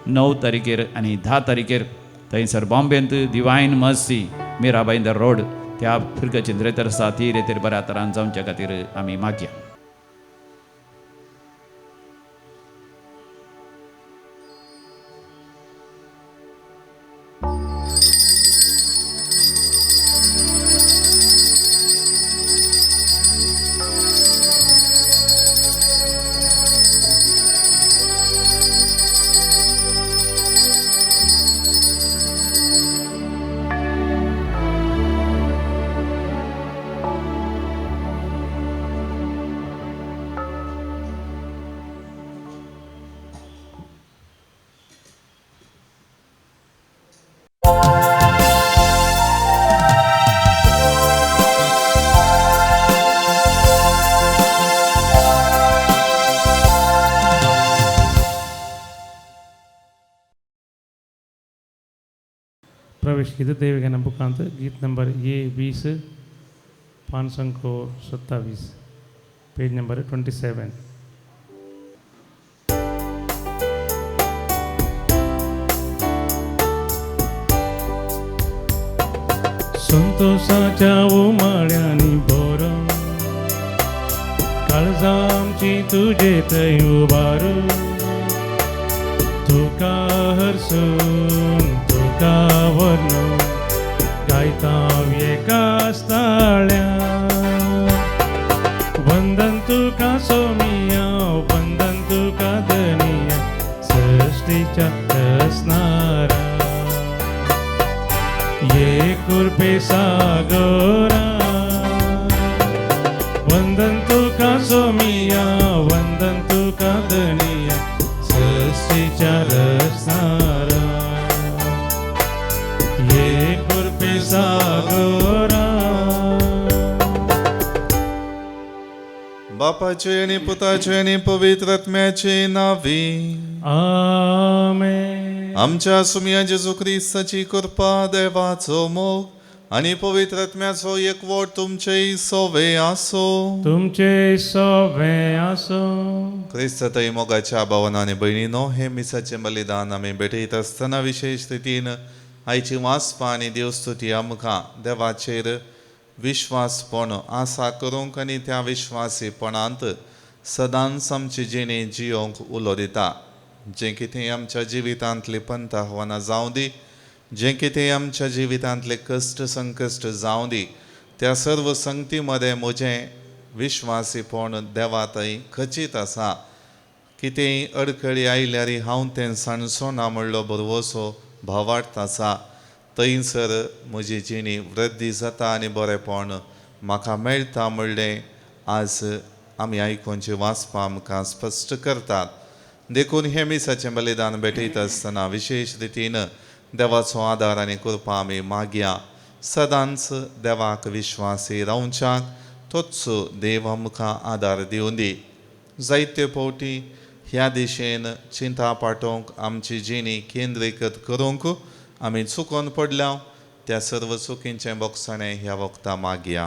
9 तारखेर आनी 10 तारखेर थंयसर बॉम्बेंत डिवायन मर्सी मिरा भाईंदर रोड त्या फिरगचीन रेतीर आसा ती रेतीर बऱ्या तरान जावच्या खातीर आमी मागया. प्रवेश गीत देवगान बुकांत गीत नंबर ए 20 527 पेज नंबर 27. संतोषाच्या उमाळ्यांनी बोरो काळजामची तुजे थंय उबारू तुका हरसून तुका वर्णू गायता एकाच ताळ्या. वंदन तुका सोमिया वंदन तुका धनिया सृष्टीच्या रचणारा ये कृपे सागरा. वंदन तुका सोमिया वंदन तुका धनिया सृष्टीच्या रचणारा ये कृपे सागरा. बापाचे आनी पुताचे आनी पवित्र आत्म्याचे नांवी आमेन. आमच्या सुमिया जेजू क्रिस्ताची कृपा, देवाचो मोग आनी पवित्र आत्म्याचो एकवट तुमचे सोवे आसो. तुमचे सोवे आसो. क्रिस्तातय मोगाच्या भावना आनी भयणीनो, हे मिसाचें बलिदान आमी भेटयत आसतना विशेश रितीन आयची वाचपा आनी देवस्तुती आमकां देवाचेर विश्वासपण आसा करूंक आनी त्या विश्वासीपणांत सदांच आमची जिणे जियोंक उलो दिता. जें कितें आमच्या जिवितांतली पंथ आव्हानां जावं दी, जें कितें आमच्या जिवितांतले कश्ट संकश्ट जावं दी, त्या सर्व संगती मदें म्हजें विश्वासीपण देवा थंय खचीत आसा. कितेंय अडखळी आयल्यार हांव तें सांडचो ना म्हणलो भरवसो भावार्थ आसा. थंयसर म्हजी जिणी वृद्धी जाता आनी बरेंपण म्हाका मेळटा म्हणलें आज आमी आयकुची वाचपां आमकां स्पश्ट करतात. देखून हें मिसाचें बलिदान भेटयत आसतना विशेश रितीन देवाचो आदार आनी कृपा आमी मागया. सदांच देवाक विश्वासी रावच्याक तोच देव आमकां आदार दिवं दी. जायते फावटी ह्या दिशेन चिंता पाटोवंक आमची जिणी केंद्रीकृत करूंक आमी चुकोन पडल्या. त्या सर्व चुकींचें बोगसणें ह्या वखदां मागया.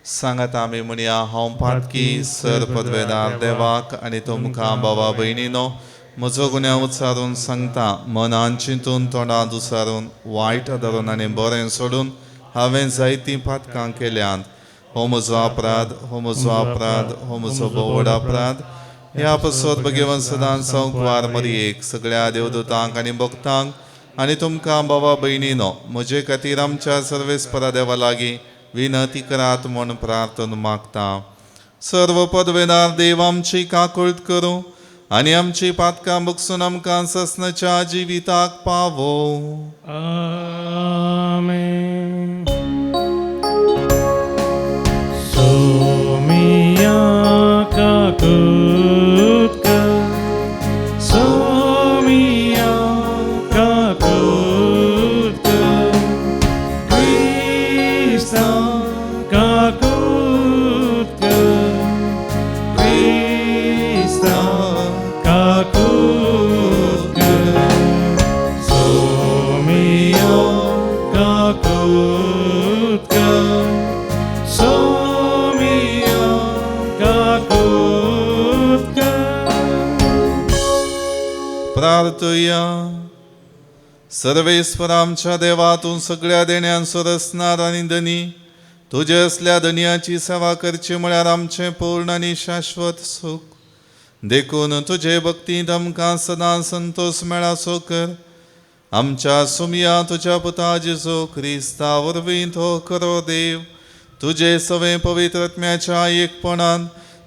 सांगात आमी म्हणया, हांव पातकी सर पदवेदार देवाक आनी तुमकां बाबा भयणीनो म्हजो गुन्यांव उच्चारून सांगता. मनान चिंतून तोंडांत उच्चारून वायट धरून आनी बरें सोडून हांवें जायतीं पातकां केल्यांत. हो म्हजो अपराध, हो म्हजो अपराध, हो म्हजो भोव अपराध. ह्या पसत भगवंत सदां संकवार मरयेक सगळ्या देवदूतांक आनी भक्तांक आनी तुमकां बाबा भयणीनो म्हजे खातीर आमच्या सर्वेस्परा देवा लागीं विनंती करात म्हूण प्रार्थना मागता. सर्व पदवेदार देव आमची काकूळत करूं आनी आमची पातकां बगसून आमकां ससनाच्या जिविताक पावो. आमेन. सोमिया काकुtka, सोमिया काकुtka, क्रिस्ता काकुtka, क्रिस्ता काकुtka, सोमिया काकुtka, सोमिया काकुtka. प्रार्थुया. सर्वेस्पर आमच्या देवा, तूं सगळ्या देण्यांचो रचणार आनी धनी, तुजे असल्या धनयाची सेवा करची म्हळ्यार आमचें पूर्ण आनी शाश्वत सूख. देखून तुजे भक्तींत आमकां सदां संतोश मेळासो कर. आमच्या सुमया तुज्या पुता जेजू क्रिस्ता वरवीं तो खरो देव तुजे सवें पवित्र आत्म्याच्या एकपणान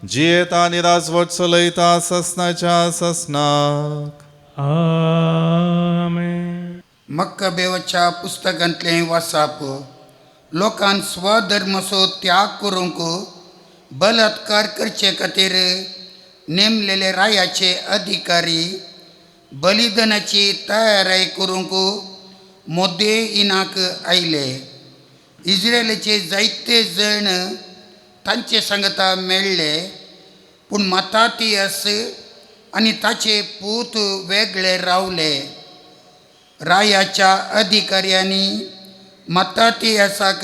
जियेता आनी राजवट चलयता ससनाच्या ससनाक. आमेन. मक्कबेवच्या पुस्तकांतलें वासाप. लोकान स्वधर्माचो त्याग करूंक बलात्कार करचे खातीर नेमलेले रायाचे अधिकारी बलिदानाची तयारी करूंक मोदे इनाक आयले. इस्रायलाचे जायते जण तांचे सांगता मेळ्ळे, पूण मतातियस आनी ताचे पूत वेगळे रावले. रायाच्या अधिकाऱ्यांनी मतातियसाक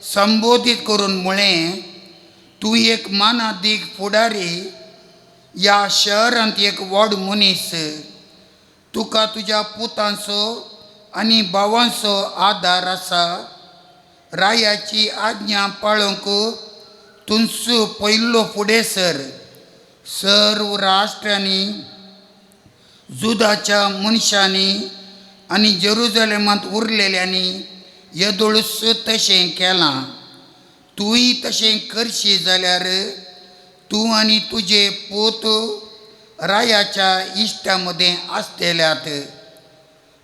संबोधीत करून म्हळें, तूं एक मानादीक फुडारी, ह्या शहरांत एक व्हड मनीस, तुका तुज्या पुतांचो आनी भावांचो आदार आसा. रायाची आज्ञा पाळूंक तुंच पयलो फुडें सर. सर्व राष्ट्रांनी जुदाच्या मनशांनी आनी जेरुजलेमांत उरलेल्यांनी येदोळूच तशें केलां. तूंय तशें करशी जाल्यार तूं आनी तुजे पूत रायाच्या इश्टा मदें आसतल्यात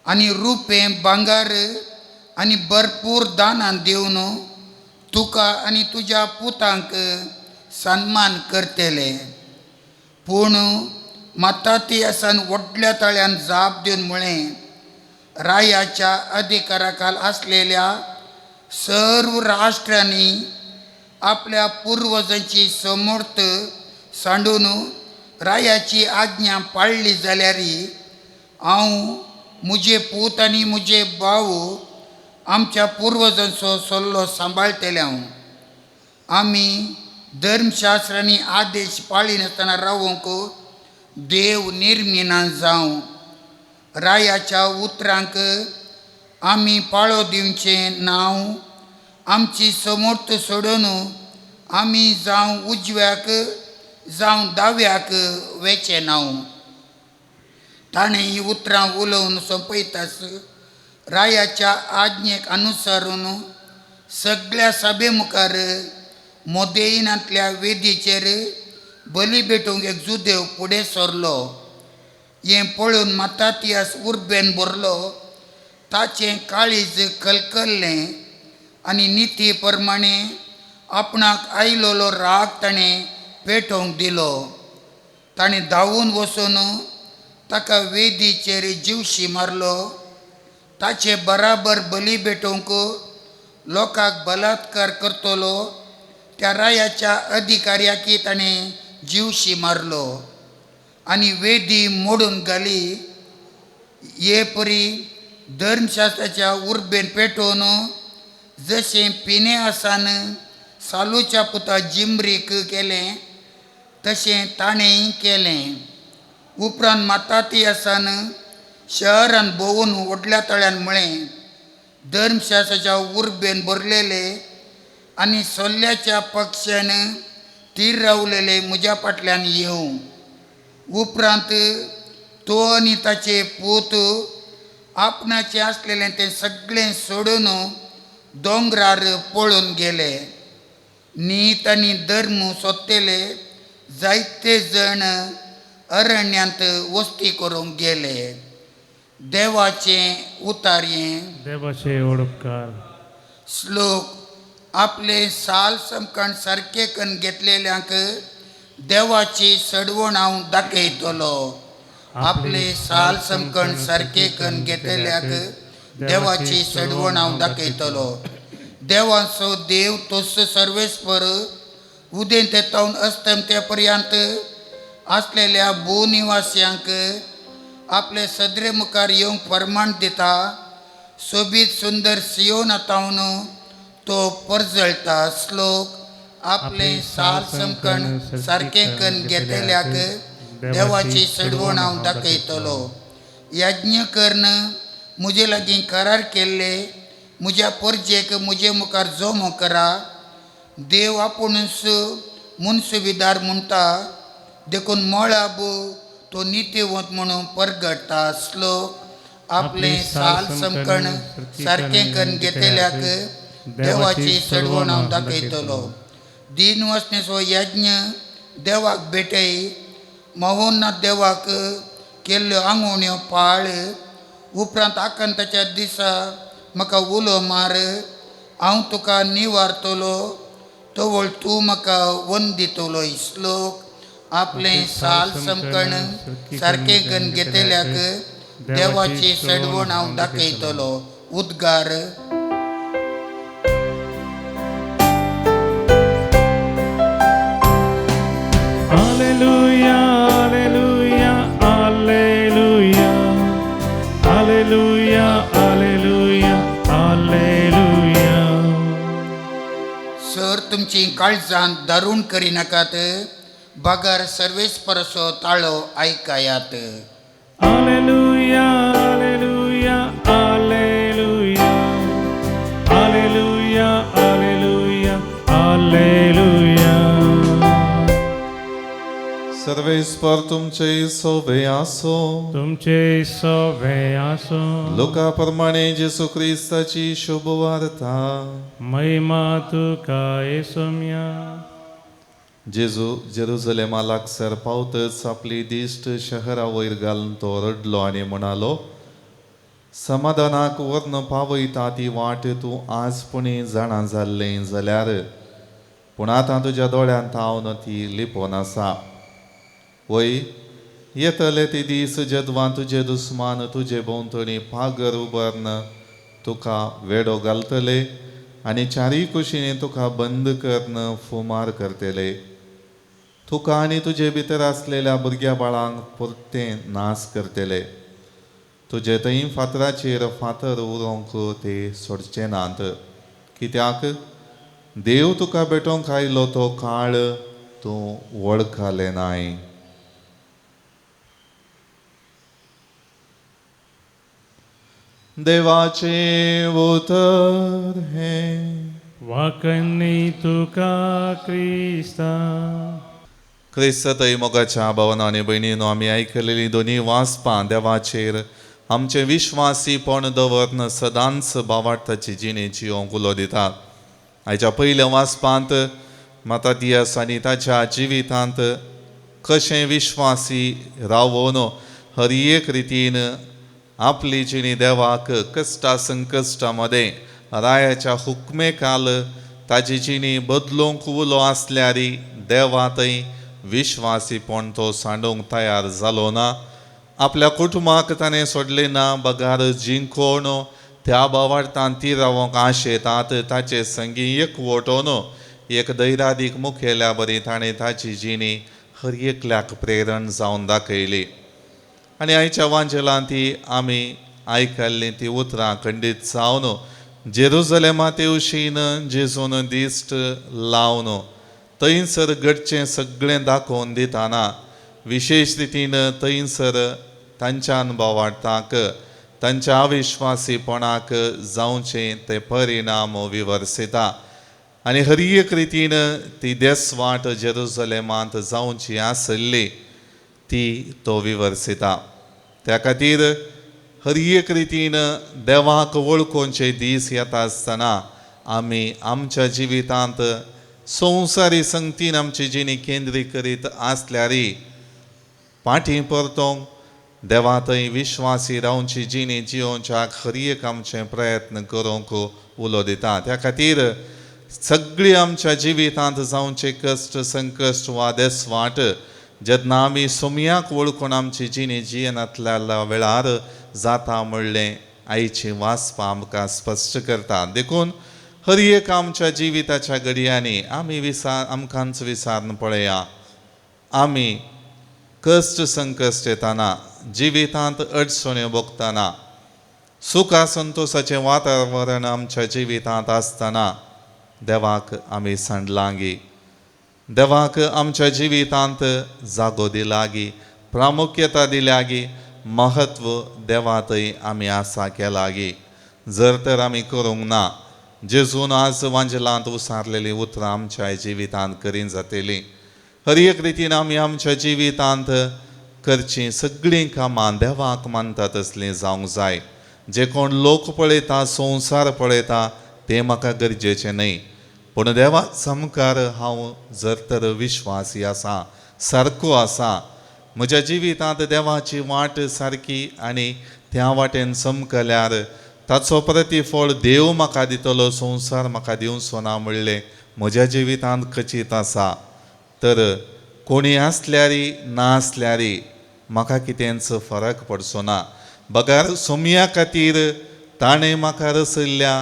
आनी रुपें भांगर आनी भरपूर दानां दिवन तुका आनी तुज्या पुतांक सन्मान करतले. पूण मतातियासान व्हडल्या ताळ्यान जाप दिवन म्हळें, रायाच्या अधिकाराखाल आसलेल्या सर्व राष्ट्रांनी आपल्या पुर्वजांची समर्थ सांडून रायाची आज्ञा पाळ्ळी जाल्यार हांव म्हजे पूत आनी म्हजे भाव आमच्या पुर्वजांचो सल्लो सांबाळटले. हांव आमी धर्मशास्त्रांनी आदेश पाळिनासतना रावंक देव निर्मिना जावं. रायाच्या उतरांक आमी पाळो दिवचें नांव आमची समर्थ सोडून आमी जावं उजव्याक जावं दाव्याक वेचें नांव. ताणें ही उतरां उलोवन सोंपयतास रायाच्या आज्ञेक अनुसरून सगळ्या सभे मुखार मोदेयिनांतल्या वेदीचेर बली भेटूंक एक जुदेव फुडें सरलो. हें पळोवन मतातियास उर्बेन भरलो. ताचें काळीज कलकल्लें आनी निती प्रमाणे आपणाक आयलोलो राग ताणें पेटोवंक दिलो. ताणें धांवून वचून ताका वेदीचेर जिवशी मारलो. ताचे बराबर बली भेटोवंक लोकांक बलात्कार करतलो त्या रायाच्या अधिकाऱ्याकी ताणें जिवशी मारलो आनी वेदी मोडून घाली. हे परी धर्मशास्त्राच्या उर्बेन पेटोवन जशें पिनेहासान सालूच्या पुता जिमरीक केलें तशें ताणेंय केलें. उपरांत मतातियासान शहरान भोंवून व्हडल्या तळ्यान म्हळें, धर्मशास्त्राच्या उर्बेन भरलेले आनी सोल्ल्याच्या पक्षान तीर रावलेले म्हज्या फाटल्यान येवं. उपरांत तो आनी ताचे पूत आपणाचें आसलेलें तें सगळें सोडून दोंगरार पळून गेले. नीत आनी धर्म सोदतले जायते जण अरण्यांत वस्ती करूंक गेले. देवाचें उतारयें. देवाचे ओडपकार. श्लोक. आपले साल समकण सारके कन्न घेतलेल्यांक देवाची सडवण हांव दाखयतलो. आपले साल समकण सारके कन्न घेतलेल्याक देवाची सडवण हांव दाखयतलो. देवाचो देव तोस सर्वेस्पर उदेंते तावन अस्तमते पर्यंत आसलेल्या भूनिवासियांक आपले सदरे मुखार येवंक फरमाण दिता. सोबीत सुंदर सियोना तावन तो परजळटा. श्लोक. आपले साल समकण सारकें कन्न घेतल्याक देवाची सडवण हांव दाखयतलो. यज्ञ कर्ण म्हजे लागीं करार केल्ले म्हज्या परजेक म्हजे मुखार जमो करा. देव आपुणूच मुनसुविदार म्हणटा देखून मळाब तो नितीवंत म्हणून परगडटा. श्लोक. आपले साल समकण सारकें कन्न घेतल्याक देवाची सडवण हांव दाखयतलो. दीन वसनेचो यज्ञ देवाक भेटय. महोन्नाथ देवाक केल्ल्यो आंगवण्यो पाळ. उपरांत आकांताच्या दिसा म्हाका उलो मार. हांव तुका निवारतलो तवळ तूं म्हाका वंदितलो. श्लोक. आपले साल समकण सारकें कन्न घेतल्याक देवाची सडवण हांव दाखयतलो. उद्गार. Alleluia, alleluia, alleluia, alleluia, alleluia, alleluia. Sir तुमची काळजान दारूण करिनाकात बगर सर्वेस्परसो ताळो आयकायात. Alleluia, alleluia, alleluia, alleluia, alleluia, alleluia. सर्वेस्पर तुमचे सोबे आसो. तुमचे सोबे आसो. लुका प्रमाणे जेसू क्रिस्ताची शुभवार्ता. महिमा तुका येसोम्या. जेजू जेरुजलेमा लागसर पावतच आपली दिश्ट शहरा वयर घालून तो रडलो आनी म्हणालो, समाधानाक व्हरून पावयता ती वाट तूं आज पुणी जाणा जाल्लें जाल्यार, पूण आतां तुज्या दोळ्यांत हांव ती लिपोवन आसा. वय येतले ते दीस जेदवां तुजे दुस्मान तुजे भोंवतणी पागर उबारून तुका वेडो घालतले आनी चारीय कुशींनी तुका बंद करून फुमार करतले. तुका आनी तुजे भितर आसलेल्या भुरग्या बाळांक परतें नाश करतले. तुजे थंय फातराचेर फातर उरोवंक ते सोडचे नात, कित्याक देव तुका भेटोवंक आयलो तो काळ तूं वळखलें नाय. देवाचें उतर हें. वाकन्नी तुका क्रिस्ता. क्रिस्तय मोगाच्या भावना आनी भयणीनो, आमी आयकलेली दोनी वाचपां देवाचेर आमचें विश्वासीपण दवरन सदांच बावार्थाची जिणेची जिवंक उलो दिता. आयच्या पयल्या वाचपांत मातादियास आनी ताच्या जिवितांत कशें विश्वासी रावोन हर एक रितीन आपली जिणी देवाक कश्टा संकश्टा मदें रायाच्या हुकमेकाल ताजी जिणी बदलूंक उलो आसल्यार देवा थंय विश्वासीपण तो सांडूंक तयार जालो ना. आपल्या कुटुंबाक ताणें सोडलें ना, बगार जिंकोवन त्या बावार्थान ती रावोंक आशेतात ताचे संगी एकवटोन एक दैरादीक मुखेल्या बरी ताणें ताची जिणी हर एकल्याक प्रेरण जावन दाखयली. आनी आयच्या वांजेलान ती आमी आयकल्लीं ती उतरां खंडीत जावन जेरुजलेमा तेवशीन जेजून दिश्ट लावन थंयसर घडचें सगळें दाखोवन दिताना विशेश रितीन थंयसर तांच्या अनुभवार्थाक तांच्या अविश्वासीपणाक जावचें ते परिणाम विवर्सिता. आनी हर एक रितीन ती देसवाट जेरुजलेमांत जावची आसली ती तो विवर्सिता. त्या खातीर हर एक रितीन देवाक वळखुचे दीस येता आसतना आमी आमच्या जिवितांत संवसारी संगतीन आमची जिणी केंद्रीत करीत आसल्यारय पाटी परतोंक देवा थंय विश्वासी रावची जिणी जियोवच्याक हर एक आमचे प्रयत्न करूंक उलो दिता. त्या खातीर सगळी आमच्या जिवितांत जावचे कश्ट संकश्ट वा देसवाट जेन्ना आमी सोमयाक वळखून आमची जिणी जियेनातल्या वेळार जाता म्हणलें आयची वाचपां आमकां स्पश्ट करता. देखून हर एक आमच्या जिविताच्या घडयांनी आमी विसार आमकांच विसारून पळया, आमी कश्ट संकश्ट येताना जिवितांत अडचण्यो भोगतना सुखा संतोशाचें वातावरण आमच्या जिवितांत आसतना देवाक आमी सांडलांगी, देवाक आमच्या जिवितांत जागो दिलागी, प्रामुख्यता दिल्यागी, महत्व देवातय आमी आसा केलागी. जर तर आमी करूंक ना जेजून आज वांजेलांत उसारलेलीं उतरां आमच्या जिवितांत करीन जातलीं. हर एक रितीन आमी आमच्या जिवितांत करचीं सगळीं कामां देवाक मानता तसलीं जावंक जाय. जे कोण लोक पळयता संवसार पळयता तें म्हाका गरजेचें न्हय, पूण देवा सामकार हांव जर तर विश्वासी आसा, सारको आसा, म्हज्या जिवितांत देवाची वाट सारकी आनी त्या वाटेन चमकल्यार ताचो प्रतिफळ देव म्हाका दितलो, संवसार म्हाका दिवचो ना म्हणलें म्हज्या जिवितांत खचीत आसा. तर कोणी आसल्यारी ना आसल्यारी म्हाका कितेंच फरक पडचो ना, बगर सोमया खातीर ताणें म्हाका रचयल्ल्या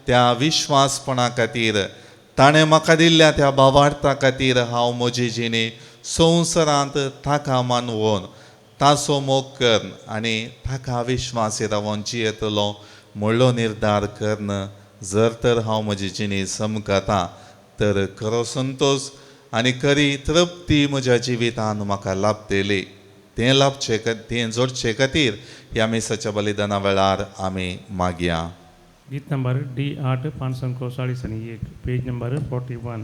त्या विश्वासपणा खातीर, ताणें म्हाका दिल्ल्या त्या भावार्था खातीर हांव म्हजी जिणी संवसारांत ताका मानवोन ताचो मोग करून आनी ताका विश्वासी रावन जियेतलो म्हणलो निर्धार करून जर तर हांव म्हजी जिणी समकता तर खरो संतोश आनी खरी तृप्ती म्हज्या जिवितान म्हाका लाभतली. तें लाभचे तें जोडचे खातीर ह्या मिसाच्या बलिदाना वेळार आमी मागया. गीत नंबर डी 8 541, पेज नंबर 41.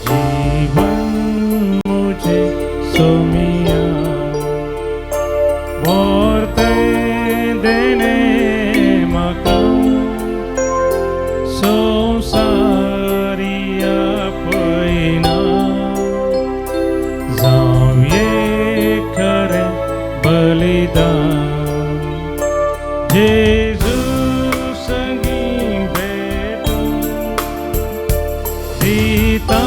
जीवन मुझे सोमिया बोरते देने मका संसारिया पैना जाऊये खरे बलिदान जेजू संगी भेटू दिता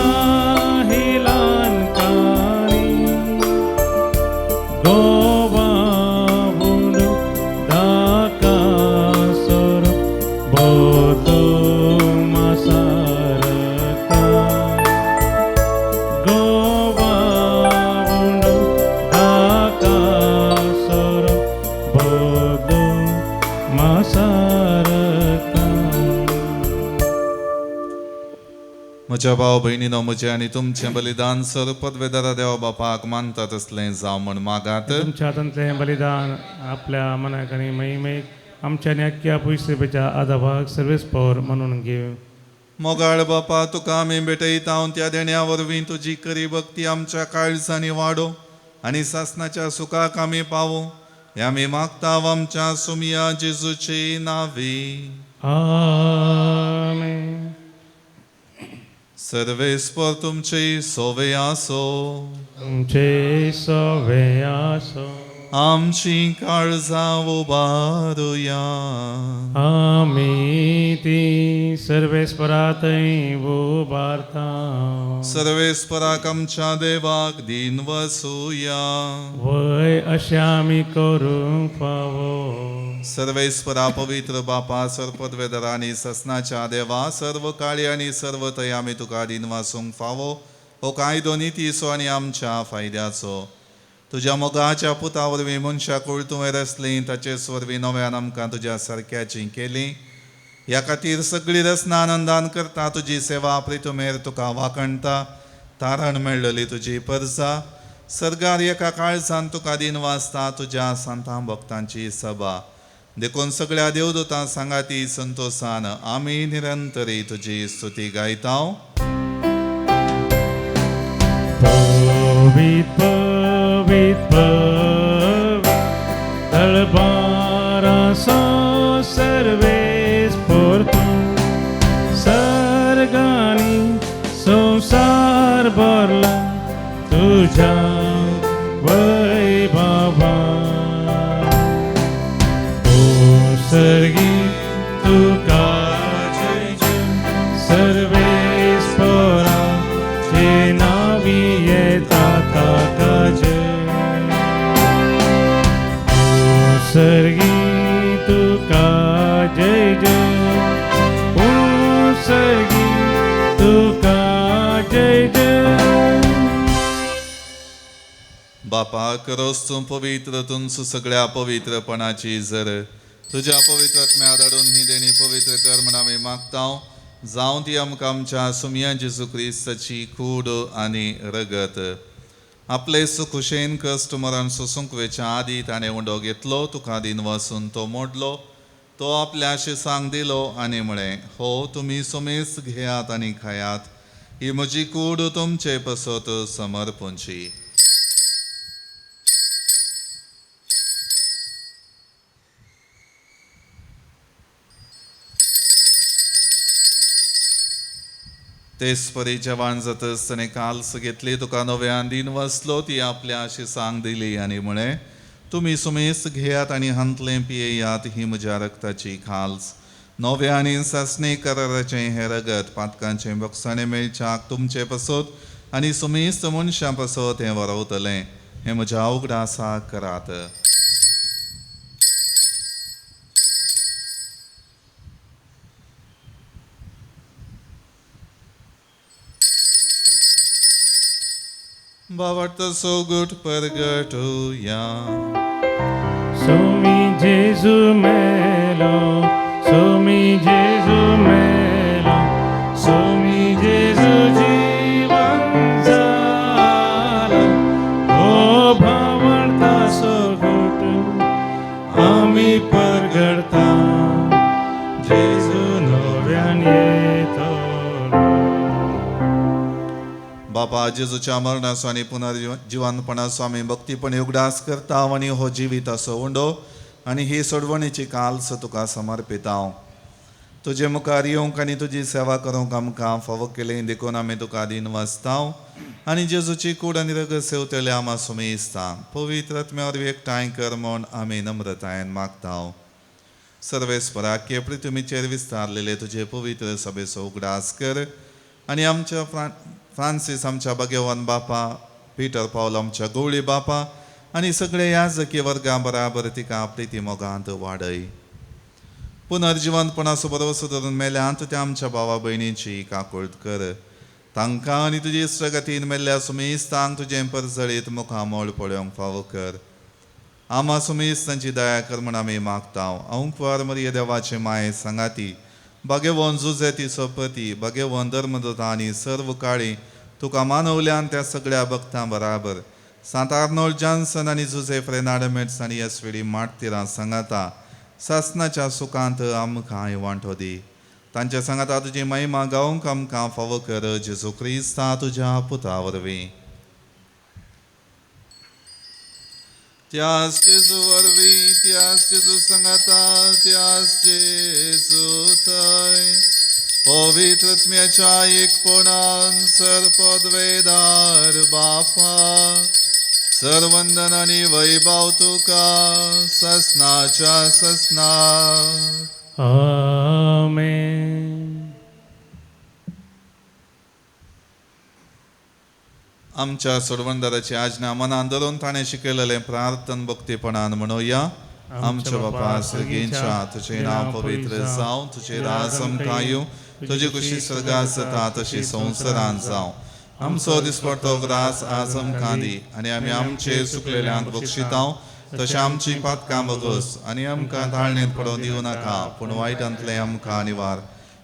म्हज्या भाव भयणीनो म्हजें आनी तुमचें बलिदान सर पदवेदारा देवा बापाक मानता तसलें जावं म्हण मागात. तुमच्या हातांतलें बलिदान आपल्या मनाक आनी महिमेक आमच्या न्याक्या पयशेच्या आदाभाग सर्वेस पवर म्हणून घेव. मोगाळ बापा तुका आमी भेटयता त्या देण्या वरवीं तुजी खरी भक्ती आमच्या काळजांनी वाडो आनी सासणाच्या सुखाक आमी पावो हें आमी मागता आमच्या सुमिया जेजूचे नांवी. आमेन. सर्वेस्पर तुमचे सोवे आसो, तुमचे सोवे आसो. आमची काळजां उबारुया, आमी ती सर्वेस्परातय उबारता. सर्वेस्पराक आमच्या देवाक दीन वसुया, वय अशें आमी करूंक फावो. सर्वेस्परा पवित्र बापा सर्पदवेदरा आनी ससनाच्या देवा सर्व काळी आनी सर्व थंय आमी तुका दीन वासूंक फावो. हो कायदो नितीचो आनी आमच्या फायद्याचो. तुज्या मोगाच्या पुता वरवीं मनशाकूळ तुवें रचली, ताचेच वरवीं नव्यान आमकां तुज्या सारक्याची केली. ह्या खातीर सगळी रचना आनंदान करता तुजी सेवा प्रितुमेर तुका वाखणटा. तारण मेळ्ळली तुजी परजा सर्गार एका काळजान तुका दीन वाचता तुज्या सांतां भक्तांची सभा. देखून सगळ्या देवदूतां सांगाती संतोशान आमी निरंतरी तुजी स्तुती गायता. पवित्र पवित्र दरबाराचो सर्गी तुका जय जय, सर्गी तुका जय जय। बापा करोस तूं पवित्र तुमचो सगळ्या पवित्रपणाची जर तुज्या पवित्र आत्म्या धाडून ही देणी पवित्र कर म्हण आमी मागता, जावं ती आमकां आमच्या सुमया जेजू क्रिस्ताची कूड आनी रगत। आपले सुखुशेन कश्ट मरण सोसूंक वेच्या आदी ताणें उंडो घेतलो, तुका दिन वासून तो मोडलो, तो आपल्या शिसांक दिलो आनी म्हळें, हो तुमी सुमेस घेयात आनी खायात, ही म्हजी कूड तुमचे पसत समर्पूंची। तेच परी जेवण जातच ताणें काल्स घेतली, तुका नव्यान दिन वाचलो, ती आपल्या शिसांक दिली आनी म्हळें, तुमी सुमेस घेयात आनी हांतलें पियेयात, ही म्हज्या रक्ताची खाल्स, नव्या आनी सासणी कराराचें हें रगत पातकांचें बक्षाणें मेळच्याक तुमचे पसत आनी सुमेस्त मनशां पसत हें वरवतलें, हें म्हज्या उगडासाक करात। बाबा सोगुट परगटुया। सोमी जेजू मेलो, सोमी जेजू मेलो, सोमी जेजू जीवन जाला, हो भावार्था सोगुट आमी परगडता, जेजू नव्यान येतलो। बापा जेजूच्या मरणाचो आनी पुनर्जिवनपणाचो आमी भक्तीपणी उगडास करता आनी हो जिविताचो उंडो आनी ही सोडवणीची काल्स तुका समर्पिता। तुजे मुखार येवंक आनी तुजी सेवा करूंक आमकां फावो केली देखून आमी तुका दिन वाचता आनी जेजूची कूड आनी रगत सेवतले आमा सुमेस्ता पवित्र आत्म्या वरवीं एकठांय कर म्हूण आमी नम्रतायेन मागता। सर्वेस्परा पृथ्वीचेर विस्तारलेले तुजे पवित्र सभेचो उगडास कर आनी आमच्या फ्रांसीस आमच्या भाग्यवान बापा, पीटर पावल आमच्या गवळी बापा आनी सगळे याजकी वर्गां बराबर तिका प्रिती मोगांत वाडय। पुनर्जिवनपणाचो भरवसो धरून मेल्यांत त्या आमच्या भावा भयणीची काकुळट कर, तांकां आनी तुजी इश्टगतीन मेल्ल्या सुमेस्तांक तुजें परजळीत मुखामळ पळोवंक फावो कर। आमा सुमेस्तांची दया कर म्हण आमी मागता। अंकवार मरिये देवाचे माये सांगाती भाग्यवान जुजेती सोपती भाग्यवान धर्मदूता आनी सर्व काळी तुका मानवल्यान त्या सगळ्या भक्तां बराबर सांत आर्नोल्ड जॉन्सन आनी जुजे फ्रेनाडमेट्स आनी एसविडी मार्तिरां सांगाता सासनाच्या सुखांत आमकां वांटो दी। तांच्या सांगाता तुजी महिमा गावंक आमकां फावो कर, जेजू क्रिस्ता तुज्या पुता वरवीं। त्यास जेजू वरवीं, त्यास जेजू सांगाता, त्यास जेजू थंय पवित्र आत्म्याच्या एकपणान सर्पद्वेदार बापा सर्वंदन आनी वैभव तुका ससनाच्या ससना। आमेन। आमच्या सोडवणदाराची आज्ञा मनान धरून ताणें शिकयलेलें प्रार्थन भक्तीपणान म्हणुया। आमच्या बापा सर्गींच्या, तुजें नांव पवित्र जावं, तुजें राज आमकां येवं, तुजी कुशी स्वर्गांत जाता तशी संवसारांत जावं। आमचो दिसपडतो ग्रास आज आमकां दी आनी आमी आमचे चुकलेल्यांक बक्षिता तशें आमची पातकां बगस आनी आमकां ताळणेंत पडोवंक दिवं नाका, पूण वायटांतलें आमकां निवार।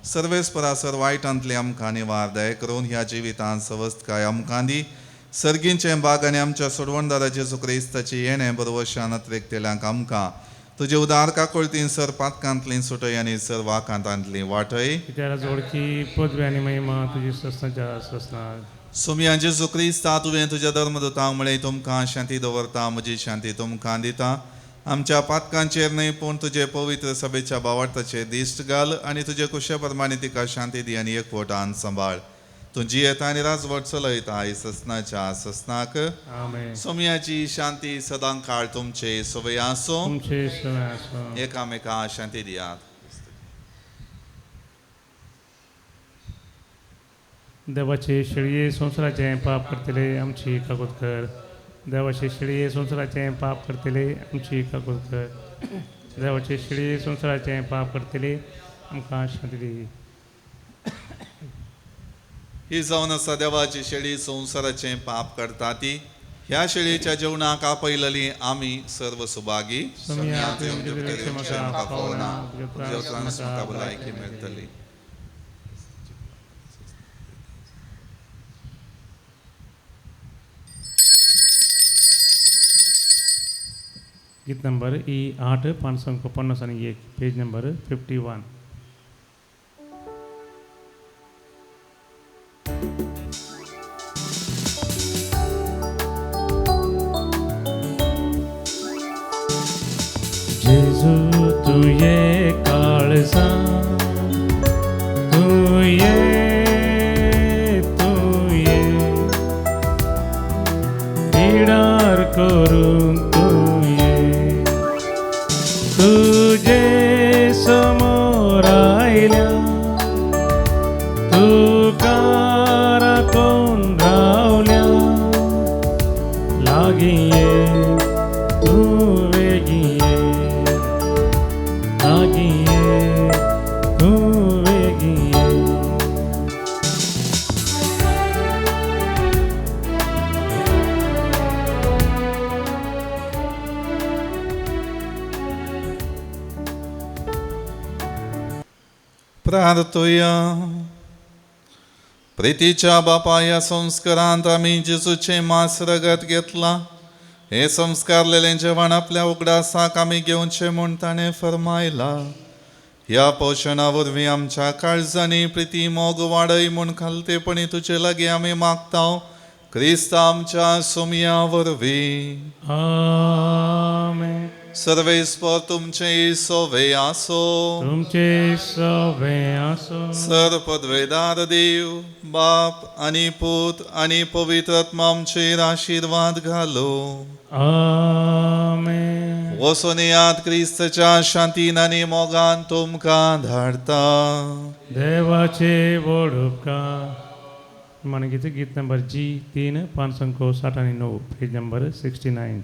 सर्वेस्परा सर वायटांतलें आमकां निवार, दया करून ह्या जिवितांत सवस्तकाय आमकां दी। सर्गींचें बाग आनी आमच्या सोडवणदारा जेजू क्रिस्ताची येणें बरवशान अत्रेकतेल्यांक आमकां तुजे उदार काकुळतीन सर पातकांतलीं सुटय आनी सर वाकांतांतलीं वाटय। जोडकी पदवी आनी महिमा तुजी ससनाच्या ससनाक। सोमया जेजू क्रिस्ता तुवें तुज्या धर्मदूतांक म्हळें, तुमकां शांती दवरता, म्हजी शांती तुमकां दिता। आमच्या पातकांचेर न्हय पूण तुजे पवित्र सभेच्या भावार्थाचेर दिश्ट घाल आनी तुजे कुशे प्रमाणे तिका शांती दी आनी एकवटान सांबाळ। तूं जियेता आनी राजवट चलयता ससनाच्या ससनाक। सोमयाची शांती सदां काळ तुमचे सवय आसूं, एकामेका शांती दियात। देवाचे शेळये संवसाराचें पाप करतले आमची कागद कर। देवाचे शिळये संवसाराचें पाप करतले आमची काकूत कर. देवाचे शिळये संवसाराचें पाप करतले आमकां शांती दी. ही जावन आसा देवाची शेळी संवसाराचें पाप करता ती. ह्या शेळयेच्या जेवणाक आपयलली आमी सर्व सुभागी. भलायकी मेळटली. गीत नंबर ई 8 551, पेज नंबर 51. जेजू तुये काळजा तुये तुये पिडार करून तुये तुजे समोर आयल्या तुका राखून रावल्या लागीं ये तूं वेगीं ये लागीं ये तूं वेगीं ये. प्रार्थुया. प्रितीच्या बापा ह्या संस्कारांत आमी जेजूचें मांस रगत घेतलां. हें संस्कारलेलें जेवण आपल्या उगडासाक आमी घेवचें म्हूण ताणें फर्मायलां. ह्या पोशणा वरवीं आमच्या काळजांनी प्रिती मोग वाडय म्हूण खालतेपणी तुजे लागीं आमी मागता क्रिस्त आमच्या सोमया वरवीं. आमेन. सर्वेस्पर तुमचे सोवे आसो. तुमचे सोवे आसो. सर पदवेदार देव बाप आनी पूत आनी पवित्र आत्मा आमचेर आशिर्वाद घालो. आमेन. वचून येयात क्रिस्तच्या शांतीन आनी मोगान तुमकां धाडता. देवाचे व्हड उपकार. मानगीत गीत नंबर जी 3 569, पेज नंबर 69.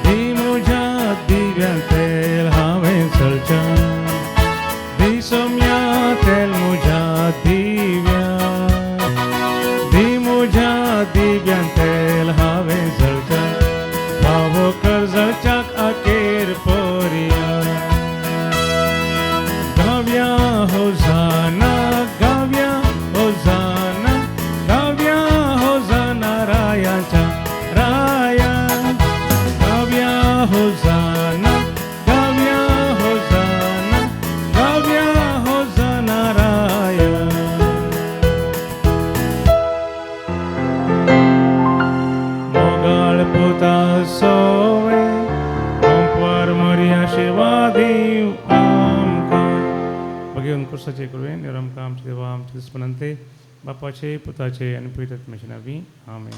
दी म्हज्या दिव्यां तेल हांवें चलच्या दी सोम्या तेल म्हज्या दिव्या दी म्हज्या दिव्यां तेल हांवें चलच्या फावो कर जळच्याक अखेर पोरया. गाव्या होजाना गाव्या होजाना गाव्या होजाना रायाच्या राया गाव्या होजाना गाव्या होजाना गाव्या होजाना राया. मोगाळ पुता सोवे ओंपार मरी आशिर्वाद दीव आमकां. भगेवन कुर्साचे करुया निरमकां आमचे देवा आमचे दुस्मनांते बापाचे पुताचे आनी पवित्र आत्म्याचे नांवी. आमेन.